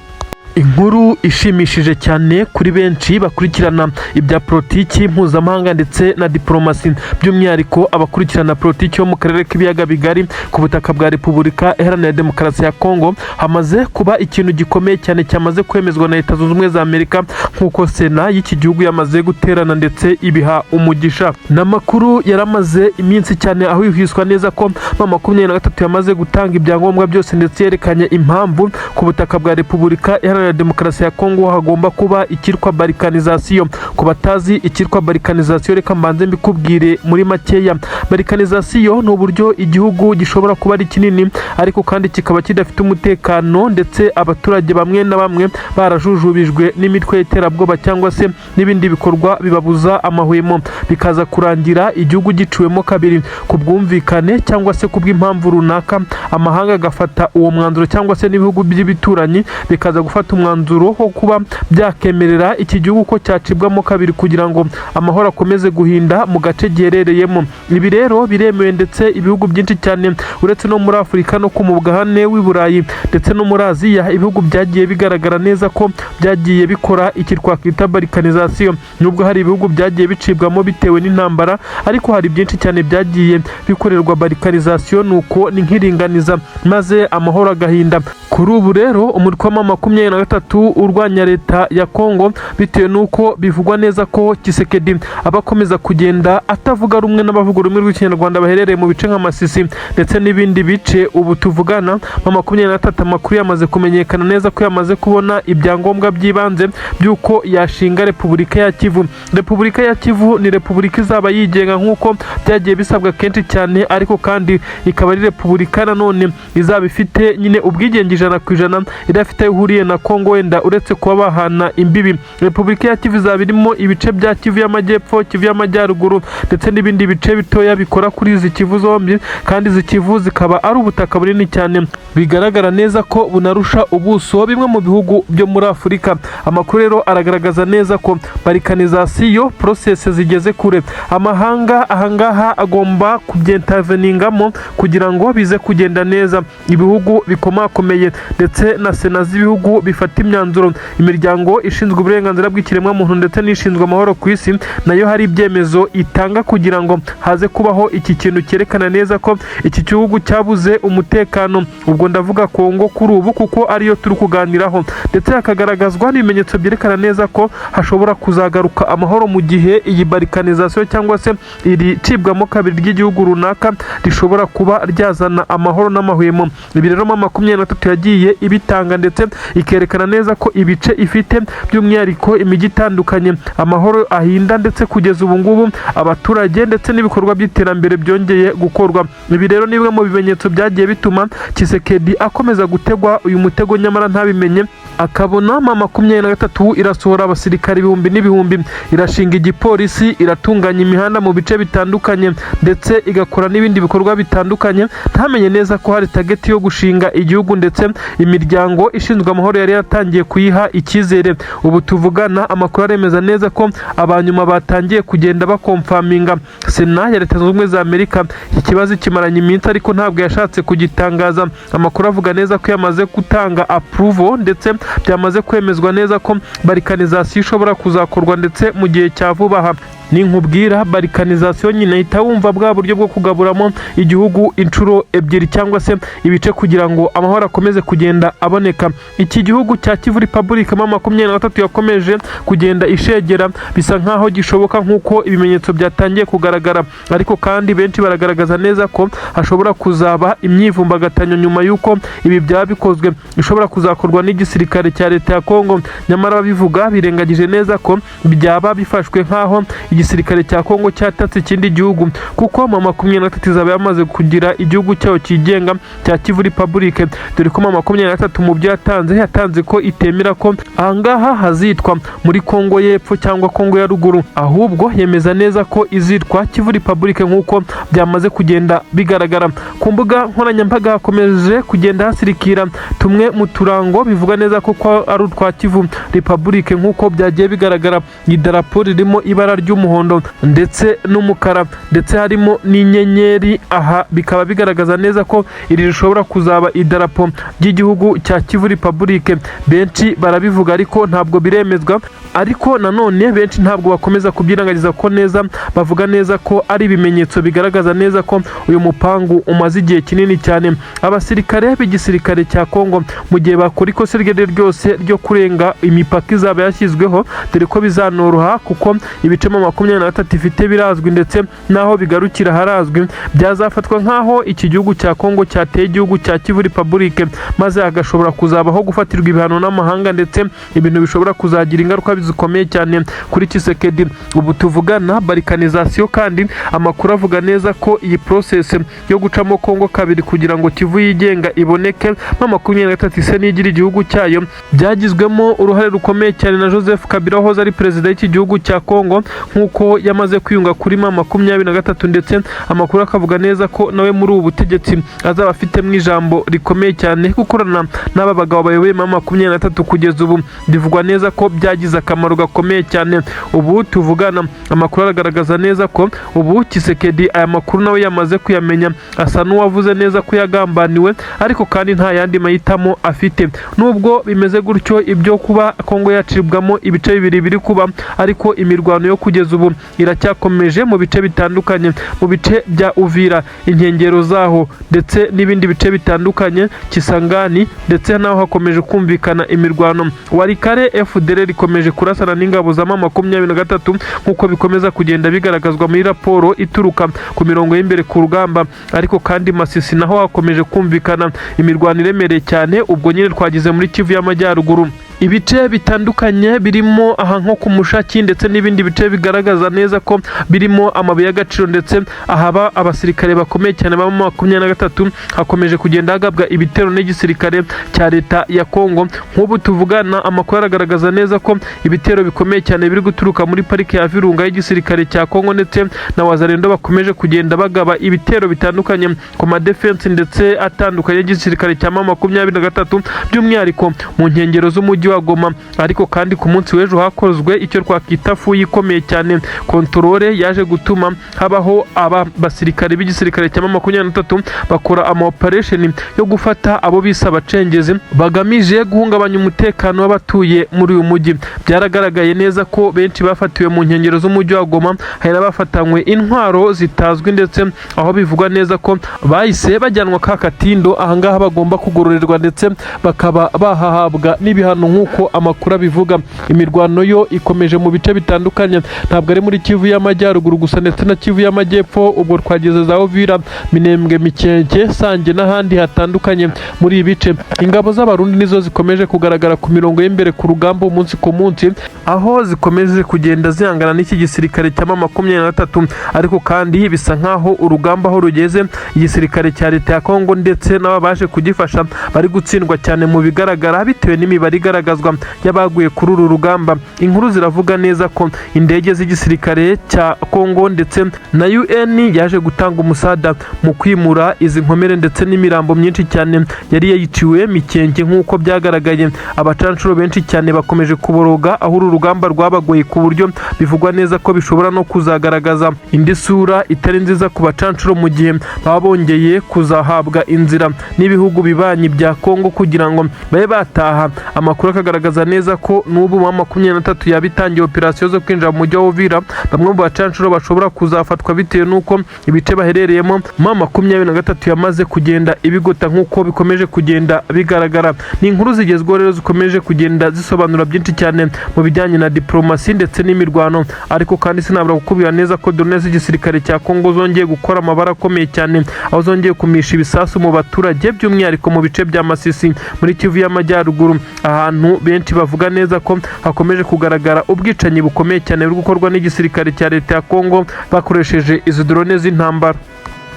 Inkuru ishimishije cyane kuri benshi bakurikirana ibya politiki mpuzamahanga ndetse na diporomasi, by'umwihariko abakurikirana politiki yo mu karere k'ibiyaga bigari. Ku butaka bwa Repubulika Iharanira Demokarasi ya Kongo hamaze kuba ikintu gikomeye cyane cyamaze kwemezwa na Leta Zunze Ubumwe za Amerika, nk'uko Sena y'iki gihugu yamaze guterana ndetse ibiha umugisha. Ni amakuru yaramaze iminsi cyane aho hihwiswa neza ko M23 yamaze gutanga ibyangombwa byose, ndetse yerekanye impamvu ku butaka bwa Repubulika Iharanira Demokarasi ya Kongo hagomba kuba icyitwa balkanisation. Ku batazi icyitwa balkanisation, reka mbanze mbikubwire muri makeya. Balkanisation ni uburyo igihugu gishobora kuba ari kinini ariko kandi kikaba kidafite umutekano, ndetse abaturage bamwe na bamwe barajujubijwe n'imitwe y'iterabwoba cyangwa se n'ibindi bikorwa bibabuza amahwemo, bikaza kurangira igihugu giciwemo kabiri ku bwumvikane cyangwa se ku bw'impamvu runaka, amahanga agafata uwo mwanzuro cyangwa se n'ibihugu by'ibituranyi bikaza gufata umwanzuro wo kuba byakemerera iki gihugu ko cyacibwamo kabiri kugira ngo amahoro akomeze guhinda mu gace giherereyemo. Ibi rero biremewe, ndetse ibihugu byinshi cyane, uretse no muri Afurika, no ku mugabane w'i Burayi ndetse no muri Aziya, ibihugu byagiye bigaragara neza ko byagiye bikora iki twakwita balkanisation. Nubwo hari ibihugu byagiye bicibwamo bitewe n'intambara, ariko hari byinshi cyane byagiye bikorerwa balkanisation, nuko ni nk'iringaniza. kubabalkaniza maze amahoro agahinda. Kuri ubu rero umutwe wa M23 urwanya leta ya Kongo, bitewe n'uko bivugwa neza ko Tshisekedi aba akomeza kugenda atavuga rumwe n'abavuga ururimi rw'Ikinyarwanda baherereye mu bice nka Masisi ndetse n'ibindi bice. Ubu tuvugana M23 amakuru yamaze kumenyekana neza ko yamaze kubona ibyangombwa by'ibanze by'uko yashinga Repubulika ya Kivu. Repubulika ya Kivu ni repubulika izaba yigenga nk'uko byagiye bisabwa kenshi cyane, ariko kandi ikaba ari repubulika nanone izaba ifite nyine ubwigenge 100%, idafite aho ihuriye na Kongo wenda uretse kuba bahana imbibi. Repubulika ya Kivu izaba irimo ibice bya Kivu y'Amajyepfo, Kivu y'Amajyaruguru ndetse n'ibindi bice bitoya bikora kuri izi Kivu zombi, kandi izi Kivu zikaba ari ubutaka bunini cyane bigaragara neza ko bunarusha ubuso bimwe mu bihugu byo muri Afurika. Amakuru rero aragaragaza neza ko balkanization process zigeze kure, amahanga ahangaha agomba kubyinterveningamo kugira ngo bize kugenda neza. Ibihugu bikomakomeye ndetse na sena z'ibihugu bifata imyanzuro, imiryango ishinzwe uburenganzira bw'ikiremwamuntu ndetse n'ishinzwe amahoro ku isi nayo hari ibyemezo itanga kugira ngo haze kubaho iki kintu cyerekana neza ko iki gihugu cyabuze umutekano. Ubwo ndavuga Kongo kuri ubu kuko ariyo turi kuganiraho, ndetse hakagaragazwa n'ibimenyetso byerekana neza ko hashobora kuzagaruka amahoro mu gihe iyi balkanization cyangwa se iri cibwamo kabiri ry'igihugu runaka rishobora kuba ryazana amahoro n'amahwemo. Ibi rero M23 yagiye ibitanga ndetse ikerekana neza ko ibice ifite, by'umwihariko imijyi itandukanye, amahoro ahinda, ndetse kugeza ubu ngubu abaturage ndetse n'ibikorwa by'iterambere byongeye gukorwa. Ibi rero ni bimwe mu bimenyetso byagiye bituma Tshisekedi akomeza gutegwa uyu mutego nyamara ntabimenye, akabona M23 irasohora abasirikare ibihumbi n'ibihumbi, irashinga igipolisi, iratunganya imihanda mu bice bitandukanye ndetse igakora n'ibindi bikorwa bitandukanye, ntamenye neza ko hari target yo gushinga igihugu, ndetse imiryango ishinzwe amahoro yari yatangiye kuyiha icyizere. Ubu tuvugana amakuru aremeza neza ko abanyuma batangiye kugenda baconfirminga. Sena ya Leta Zunze Ubumwe za Amerika iki kibazo kimaranye iminsi, ariko ntabwo yashatse kugitangaza. Amakuru avuga neza ko yamaze gutanga approval ndetse byamaze kwemezwa neza ko balkanization ishobora kuzakorwa ndetse mu gihe cya vuba aha. Ninkubwira balkanization nyine ahita wumva bwa buryo bwo kugaburamo igihugu inshuro ebyiri cyangwa se ibice kugira ngo amahoro akomeze kugenda aboneka. Iki gihugu cya Kivu Republic M23 yakomeje kugenda ishegera, bisa nkaho gishoboka nk'uko ibimenyetso byatangiye kugaragara, ariko kandi benshi baragaragaza neza ko hashobora kuzaba imyivumbagatanyo nyuma y'uko ibi byaba bikozwe, ishobora kuzakorwa n'igisirikare cya leta ya Kongo. Nyamara ababivuga birengagije neza ko byaba bifashwe nk'aho igisirikare cya Kongo cyatatse ikindi gihugu, kuko M23 izaba yamaze kugira igihugu cyayo cyigenga cya Kivu Republic, dore ko M23 mu byo yatanze, yatanze ko itemera ko ahangaha hazitwa muri Kongo y'Epfo cyangwa Kongo ya Ruguru, ahubwo yemeza neza ko izitwa Kivu Republic nk'uko byamaze kugenda bigaragara ku mbuga nkoranyambaga. Hakomeje kugenda hasirikira tumwe mu turango bivuga neza ko ari utwa Kivu Republic, nk'uko byagiye bigaragara idarapo ririmo ibara ry'umuhondo ndetse n'umukara ndetse harimo n'inyenyeri. Aha bikaba bigaragaza neza ko iri rishobora kuzaba idarapo ry'igihugu cya Kivu Republic. Benshi barabivuga ariko ntabwo biremezwa, ariko nanone benshi ntabwo bakomeza kubyirengagiza ko neza bavuga neza ko ari ibimenyetso bigaragaza neza ko uyu mupangu umaze igihe kinini cyane. Abasirikare b'igisirikare cya Kongo mu gihe bakora ikosa iryo ari ryo ryose ryo kurenga imipaka izaba yashyizweho, dore ko bizanoroha kuko ibice M23 ifite birazwi ndetse n'aho bigarukira harazwi, byazafatwa nk'aho iki gihugu cya Kongo cyateye igihugu cya Kivu Republic, maze hagashobora kuzabaho gufatirwa ibihano n'amahanga, ndetse ibintu bishobora kuzagira ingaruka zikomeye cyane kuri Tshisekedi. Ubu tuvugana balkanization, kandi amakuru avuga neza ko iyi process yo gucamo Kongo kabiri kugira ngo Kivu yigenga iboneke, M23 ise n'igira igihugu cyayo, byagizwemo uruhare rukomeye cyane na Joseph Kabila wahoze ari perezida w'iki gihugu cya Kongo, nk'uko yamaze kwiyunga kuri M23, ndetse amakuru akavuga neza ko nawe muri ubu butegetsi azaba afitemo ijambo rikomeye cyane gukorana n'aba bagabo bayoboye M23. Kugeza ubu bivugwa neza ko byagize akamaro gakomeye cyane. Ubu tuvugana amakuru aragaragaza neza ko ubu Tshisekedi aya makuru nawe yamaze kuyamenya, asa n'uwavuze neza ko yagambaniwe, ariko kandi nta yandi mahitamo afite. Nubwo bimeze gutyo, ibyo kuba Kongo yacibwamo ibice bibiri biri kuba, ariko imirwano yo kugeza kugeza ubu iracyakomeje mu bice bitandukanye, mu bice bya Uvira, inkengero zaho ndetse n'ibindi bice bitandukanye, Kisangani ndetse naho hakomeje kumvikana imirwano. Walikale, FDLR ikomeje kurasana n'ingabo za M23 nk'uko bikomeza kugenda bigaragazwa muri raporo ituruka ku mirongo y'imbere ku rugamba. Ariko kandi Masisi naho hakomeje kumvikana imirwano iremereye cyane. Ubwo nyine twageze muri Kivu y'Amajyaruguru, ibice bitandukanye birimo aha nko ku Mushaki ndetse n'ibindi bice bigaragaza neza ko birimo amabuye y'agaciro, ndetse ahaba abasirikare bakomeye cyane ba 23, hakomeje kugenda hagabwa ibitero n'igisirikare cya leta ya Kongo. Nk'ubu tuvugana, amakuru aragaragaza neza ko ibitero bikomeye cyane biri guturuka muri parike ya Virunga y'igisirikare cya Kongo ndetse na Wazalendo bakomeje kugenda bagaba ibitero bitandukanye ku ma defense ndetse atandukanye y'igisirikare cya M23, by'umwihariko mu nkengero z'umujyi wa Goma. Ariko kandi ku munsi w'ejo hakozwe icyo twakwita fouille ikomeye cyane, contrôle yaje gutuma habaho aba basirikare b'igisirikare cya 23 bakora ama operation yo gufata abo bise abacengezi bagamije guhungabanya umutekano w'abatuye muri uyu mujyi. Byaragaragaye neza ko benshi bafatiwe mu nkengero z'umujyi wa Goma, hari n'abafatanywe intwaro zitazwi, ndetse aho bivugwa neza ko bahise bajyanwa Kakatindo, ahangaha bagomba kugororerwa ndetse bakaba bahahabwa n'ibihano nk'uko amakuru abivuga. Imirwano yo ikomeje mu bice bitandukanye, ntabwo ari muri Kivu y'Amajyaruguru gusa, ndetse na Kivu y'Amajyepfo. Ubwo twageze za Uvira, Minembwe, Mikenke, Sange n'ahandi hatandukanye muri ibi bice. Ingabo z'Abarundi nizo zikomeje kugaragara ku mirongo y'imbere ku rugamba umunsi ku munsi, aho zikomeje kugenda zihangana n'iki gisirikare cya 23. Ariko kandi bisa nkaho urugamba aho rugeze, igisirikare cya leta ya Kongo ndetse n'ababashe kugifasha bari gutsindwa cyane mu bigaragara, bitewe n'imibare igaragazwa y'abaguye kuri uru rugamba. Inkuru ziravuga neza ko indege z'igisirikare cya Kongo ndetse na UN yaje gutanga umusada mu kwimura izi nkomere ndetse n'imirambo myinshi cyane yari yayiciwe Mikenke. Nk'uko byagaragaye, abacanshuro benshi cyane bakomeje kuboroga, aho uru rugamba rwabagoye ku buryo bivugwa neza ko bishobora no kuzagaragaza indi sura itari nziza ku bacanshuro mu gihe baba bongeye kuzahabwa inzira n'ibihugu bibanyi bya Kongo kugira ngo babe bataha. Amakuru akagaragaza neza ko n'ubu 23 yaba itangiye operasiyo zo kwinjira mu mujyi wa Uvira, bamwe mu bacanshuro bashobora kuzafatwa bitewe n'uko ibice baherereyemo 23 yamaze kugenda ibigota, nk'uko bikomeje kugenda bigaragara. Ni inkuru zigezweho rero zikomeje kugenda zisobanura byinshi cyane mu bijyanye na diplomasi ndetse n'imirwano. Ariko kandi sinabura kukubwira neza ko drone z'igisirikare cya Kongo zongeye gukora amabara akomeye cyane, aho zongeye kumisha ibisasu mu baturage, by'umwihariko mu bice bya Masisi muri Kivu y'Amajyaruguru, ahantu benshi bavuga neza ko hakomeje kugaragara ubwicanyi bukomeye cyane buri gukorwa n'igisirikare cya leta ya Kongo bakoresheje izi drone z'intambara.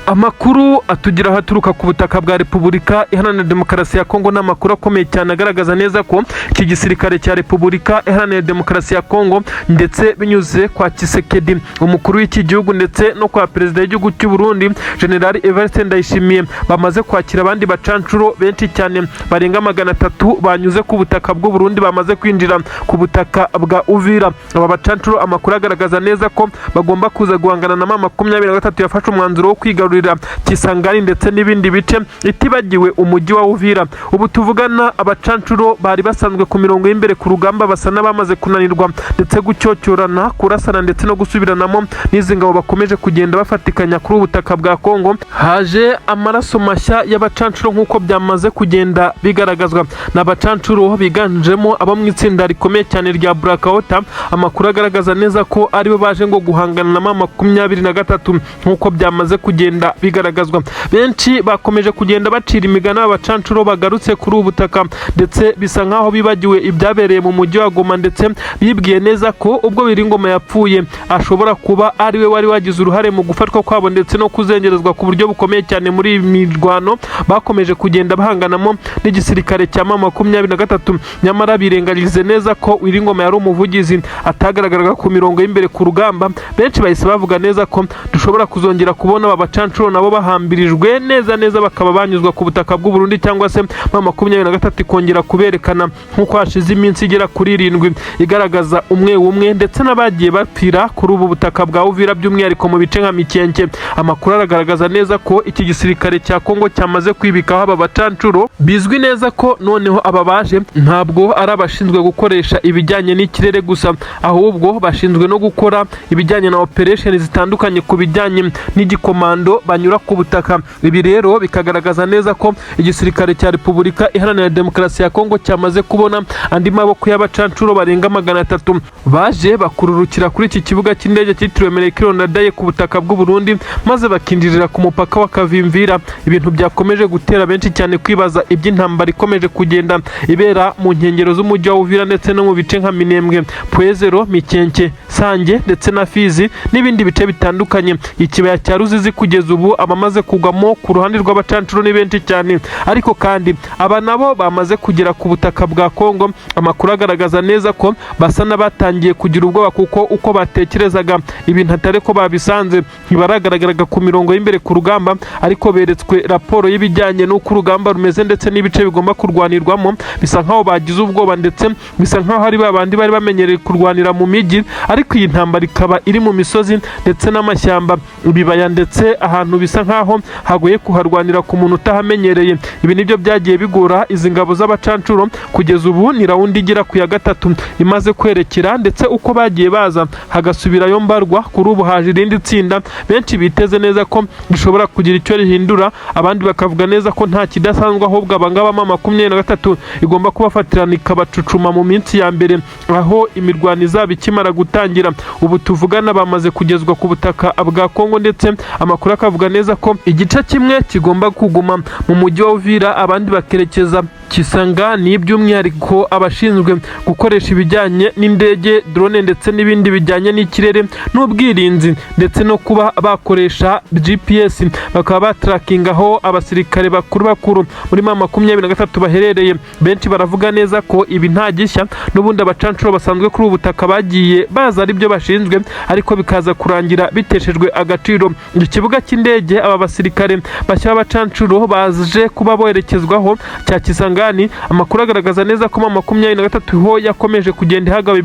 Amakuru atugeraho aturuka ku butaka bwa Repubulika Iharanira Demokarasi ya Kongo ni amakuru akomeye cyane agaragaza neza ko iki gisirikare cya Repubulika Iharanira Demokarasi ya Kongo, ndetse binyuze kwa Tshisekedi umukuru w'iki gihugu ndetse no kwa perezida w'igihugu cy'u Burundi General Evariste Ndayishimiye, bamaze kwakira abandi bacanshuro benshi cyane barenga 300 banyuze ku butaka bw'u Burundi, bamaze kwinjira ku butaka bwa Uvira. Aba bacanshuro, amakuru agaragaza neza ko bagomba kuza guhangana na 23 yafashe umwanzuro wo kwigarurira Kisangani ndetse n'ibindi bice, itibagiwe umujyi wa Uvira. Ubu tuvugana, abacanshuro bari basanzwe ku mirongo y'imbere ku rugamba basa n'abamaze kunanirwa, ndetse gucyocyorana, kurasana ndetse no gusubiranamo n'izi ngabo bakomeje kugenda bafatikanya kuri ubu butaka bwa Kongo. Haje amaraso mashya y'abacanshuro nk'uko byamaze kugenda bigaragazwa. Ni abacanshuro biganjemo abo mu itsinda rikomeye cyane rya Blackout. Amakuru agaragaza neza ko aribo baje ngo guhangana na 23 nk'uko byamaze kugenda bigaragazwa. Benshi bakomeje kugenda bacira imigani aba bacanshuro bagarutse kuri ubu butaka, ndetse bisa nkaho bibagiwe ibyabereye mu mujyi wa Goma, ndetse bibwiye neza ko ubwo Biringoma yapfuye ashobora kuba ari we wari wagize uruhare mu gufatwa kwabo ndetse no kuzengerezwa ku buryo bukomeye cyane muri iyi mirwano bakomeje kugenda bahanganamo n'igisirikare cya 23. Nyamara birengagize neza ko Wiringoma yari umuvugizi, atagaragaraga ku mirongo y'imbere ku rugamba. Benshi bahise bavuga neza ko dushobora kuzongera kubona aba bacanshuro. bacancuro nabo bahambirijwe neza neza bakaba banyuzwa ku butaka bw'u Burundi, cyangwa se M23 ikongera kuberekana nk'uko hashize iminsi igera kuri 7 igaragaza umwe umwe ndetse n'abagiye bapfira kuri ubu butaka bwa Uvira, by'umwihariko mu bice nka Mikenke. Amakuru aragaragaza neza ko iki gisirikare cya Kongo cyamaze kwibikaho aba bacancuro. Bizwi neza ko noneho aba baje ntabwo ari abashinzwe gukoresha ibijyanye n'ikirere gusa, ahubwo bashinzwe no gukora ibijyanye na operation zitandukanye ku bijyanye n'igikomando banyura ku butaka. Ibi rero bikagaragaza neza ko igisirikare cya Repubulika Iharanira Demokarasi ya Kongo cyamaze kubona andi maboko y'abacancuro barenga 300 baje bakururukira kuri iki kibuga cy'indege cyitiriwe Melchior Ndadaye ku butaka bw'u Burundi, maze bakinjirira ku mupaka wa Kavimvira. Ibintu byakomeje gutera benshi cyane kwibaza iby'intambara ikomeje kugenda ibera mu nkengero z'umujyi wa Uvira ndetse no mu bice nka Minembwe, Pwezero, Mikenke, Sange ndetse na Fizi n'ibindi bice bitandukanye. Ikibaya cya Ruzizi kugeza ubu abamaze kugwamo ku ruhande rw'abacancuro ni benshi cyane, ariko kandi aba nabo bamaze kugera ku butaka bwa Kongo. Amakuru agaragaza neza ko basa n'abatangiye kugira ubwoba, kuko uko batekerezaga ibintu atari ko babisanze. Ntibaragaragaraga ku mirongo y'imbere ku rugamba, ariko beretswe raporo y'ibijyanye n'uko urugamba rumeze ndetse n'ibice bigomba kurwanirwamo. Bisa nkaho bagize ubwoba, ndetse bisa nkaho ari babandi bari bamenyereye kurwanira mu mijyi, ariko iyi ntambara ikaba iri mu misozi ndetse n'amashyamba, ibibaya, ndetse ahantu bisa nkaho hagoye kuharwanira ku muntu utahamenyereye. Ibi nibyo byagiye bigora izi ngabo z'abacancuro. Kugeza ubu ni round igera ku ya 3 imaze kwerekera, ndetse uko bagiye baza hagasubirayo mbarwa. Kuri ubu haje irindi tsinda benshi biteze neza ko rishobora kugira icyo rihindura, abandi bakavuga neza ko nta kidasanzwe, ahubwo abangaba M23 igomba kubafatirana ikabacucuma mu minsi ya mbere aho imirwano izaba ikimara gutangira. Ubu tuvugana bamaze kugezwa ku butaka bwa Kongo, ndetse amakuru akavuga neza ko igice kimwe kigomba kuguma mu mujyi wa Uvira, abandi bakerekeza Kisangani, by'umwihariko abashinzwe gukoresha ibijyanye n'indege, drone ndetse n'ibindi bijyanye n'ikirere n'ubwirinzi, ndetse no kuba bakoresha GPS bakaba batrackinga aho abasirikare bakuru bakuru muri M23 baherereye. Benshi baravuga neza ko ibi nta gishya, n'ubundi abacancuro basanzwe kuri ubu butaka bagiye baza ari byo bashinzwe, ariko bikaza kurangira biteshejwe agaciro. Ikibuga cy'indege aba basirikare bashya b'abacancuro baje kuba boherekezwaho cya Kisangani, amakuru agaragaza neza ko M23 ho yakomeje kugenda ihagaba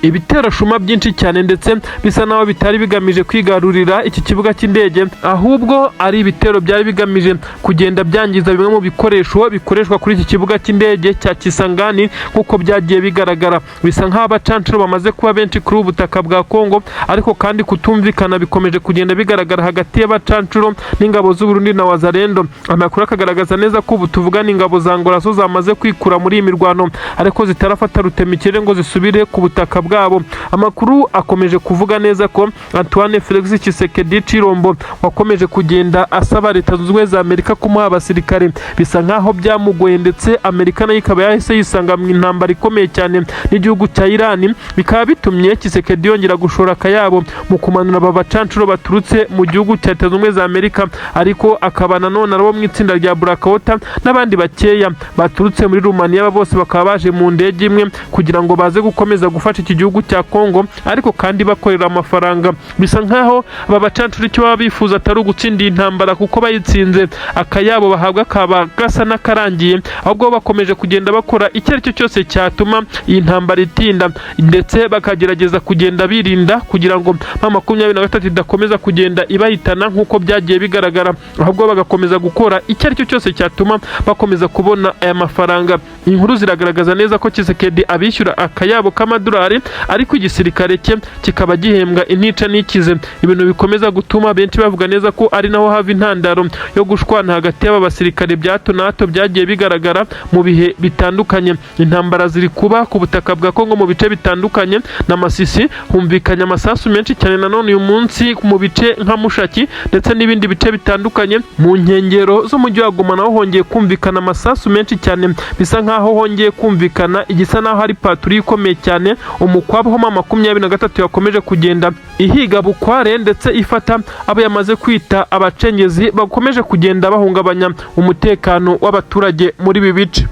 ibitero shuma byinshi cyane, ndetse bisa naho bitari bigamije kwigarurira iki kibuga cy'indege, ahubwo ari ibitero byari bigamije kugenda byangiza bimwe mu bikoresho bikoreshwa kuri iki kibuga cy'indege cya Kisangani. Nk'uko byagiye bigaragara, bisa nk'aho abacancuro bamaze kuba benshi kuri ubu butaka bwa Kongo, ariko kandi kutumvikana bikomeje kugenda bigaragara hagati y'abacancuro n'ingabo z'u Burundi na Wazalendo. Amakuru akagaragaza neza ko ubu tuvugana ingabo za Angola zo zamaze kwikura muri iyi mirwano, ariko zitarafata rutemikirere ngo zisubire ku butaka bwabo. Amakuru akomeje kuvuga neza ko Antoine Felix Tshisekedi Tshilombo wakomeje kugenda asaba Leta Zunze Ubumwe za Amerika kumuha abasirikare, bisa nkaho byamugoye, ndetse Amerika nayo ikaba yahise yisanga mu intambara ikomeye cyane n'igihugu cya Iran, bikaba bitumye Tshisekedi yongera gushora akayabo mu kumanura aba bacancuro baturutse mu gihugu cya Leta Zunze Ubumwe za Amerika, ariko akaba nanone ari abo mu itsinda rya Blackwater n'abandi bakeya baturutse muri Rumaniya. Bose bakaba baje mu ndege imwe kugira ngo baze gukomeza gufasha iki gihugu cya Kongo, ariko kandi bakorera amafaranga. Bisa nkaho aba bacancuro icyo baba bifuza atari ugutsinda iyi ntambara, kuko bayitsinze akayabo bahabwa kaba gasa n'akarangiye, ahubwo bakomeje kugenda bakora icyo ari cyo cyose cyatuma iyi ntambara itinda, ndetse bakagerageza kugenda birinda kugira ngo M23 idakomeza kugenda ibahitana nk'uko byagiye bigaragara, ahubwo bagakomeza gukora icyo ari cyo cyose cyatuma bakomeza kubona aya mafaranga. Inkuru ziragaragaza neza ko Tshisekedi abishyura akayabo k'amadolari, ariko igisirikare cye kikaba gihembwa intica n'ikize, ibintu bikomeza gutuma benshi bavuga neza ko ari naho hava intandaro yo gushwana hagati y'aba basirikare bya hato na hato byagiye bigaragara mu bihe bitandukanye. Intambara ziri kuba ku butaka bwa Kongo mu bice bitandukanye na Masisi, humvikanye amasasu menshi cyane nanone uyu munsi mu bice nka Mushaki ndetse n'ibindi bice bitandukanye. Mu nkengero z'umujyi wa Goma naho hongeye kumvikana amasasu menshi cyane, bisa nkaho hongeye kumvikana igisa naho ari patrouille ikomeye cyane, umukwabo ho M23 yakomeje kugenda ihiga bukware, ndetse ifata abo yamaze kwita abacengezi bakomeje kugenda bahungabanya umutekano w'abaturage muri ibi bice.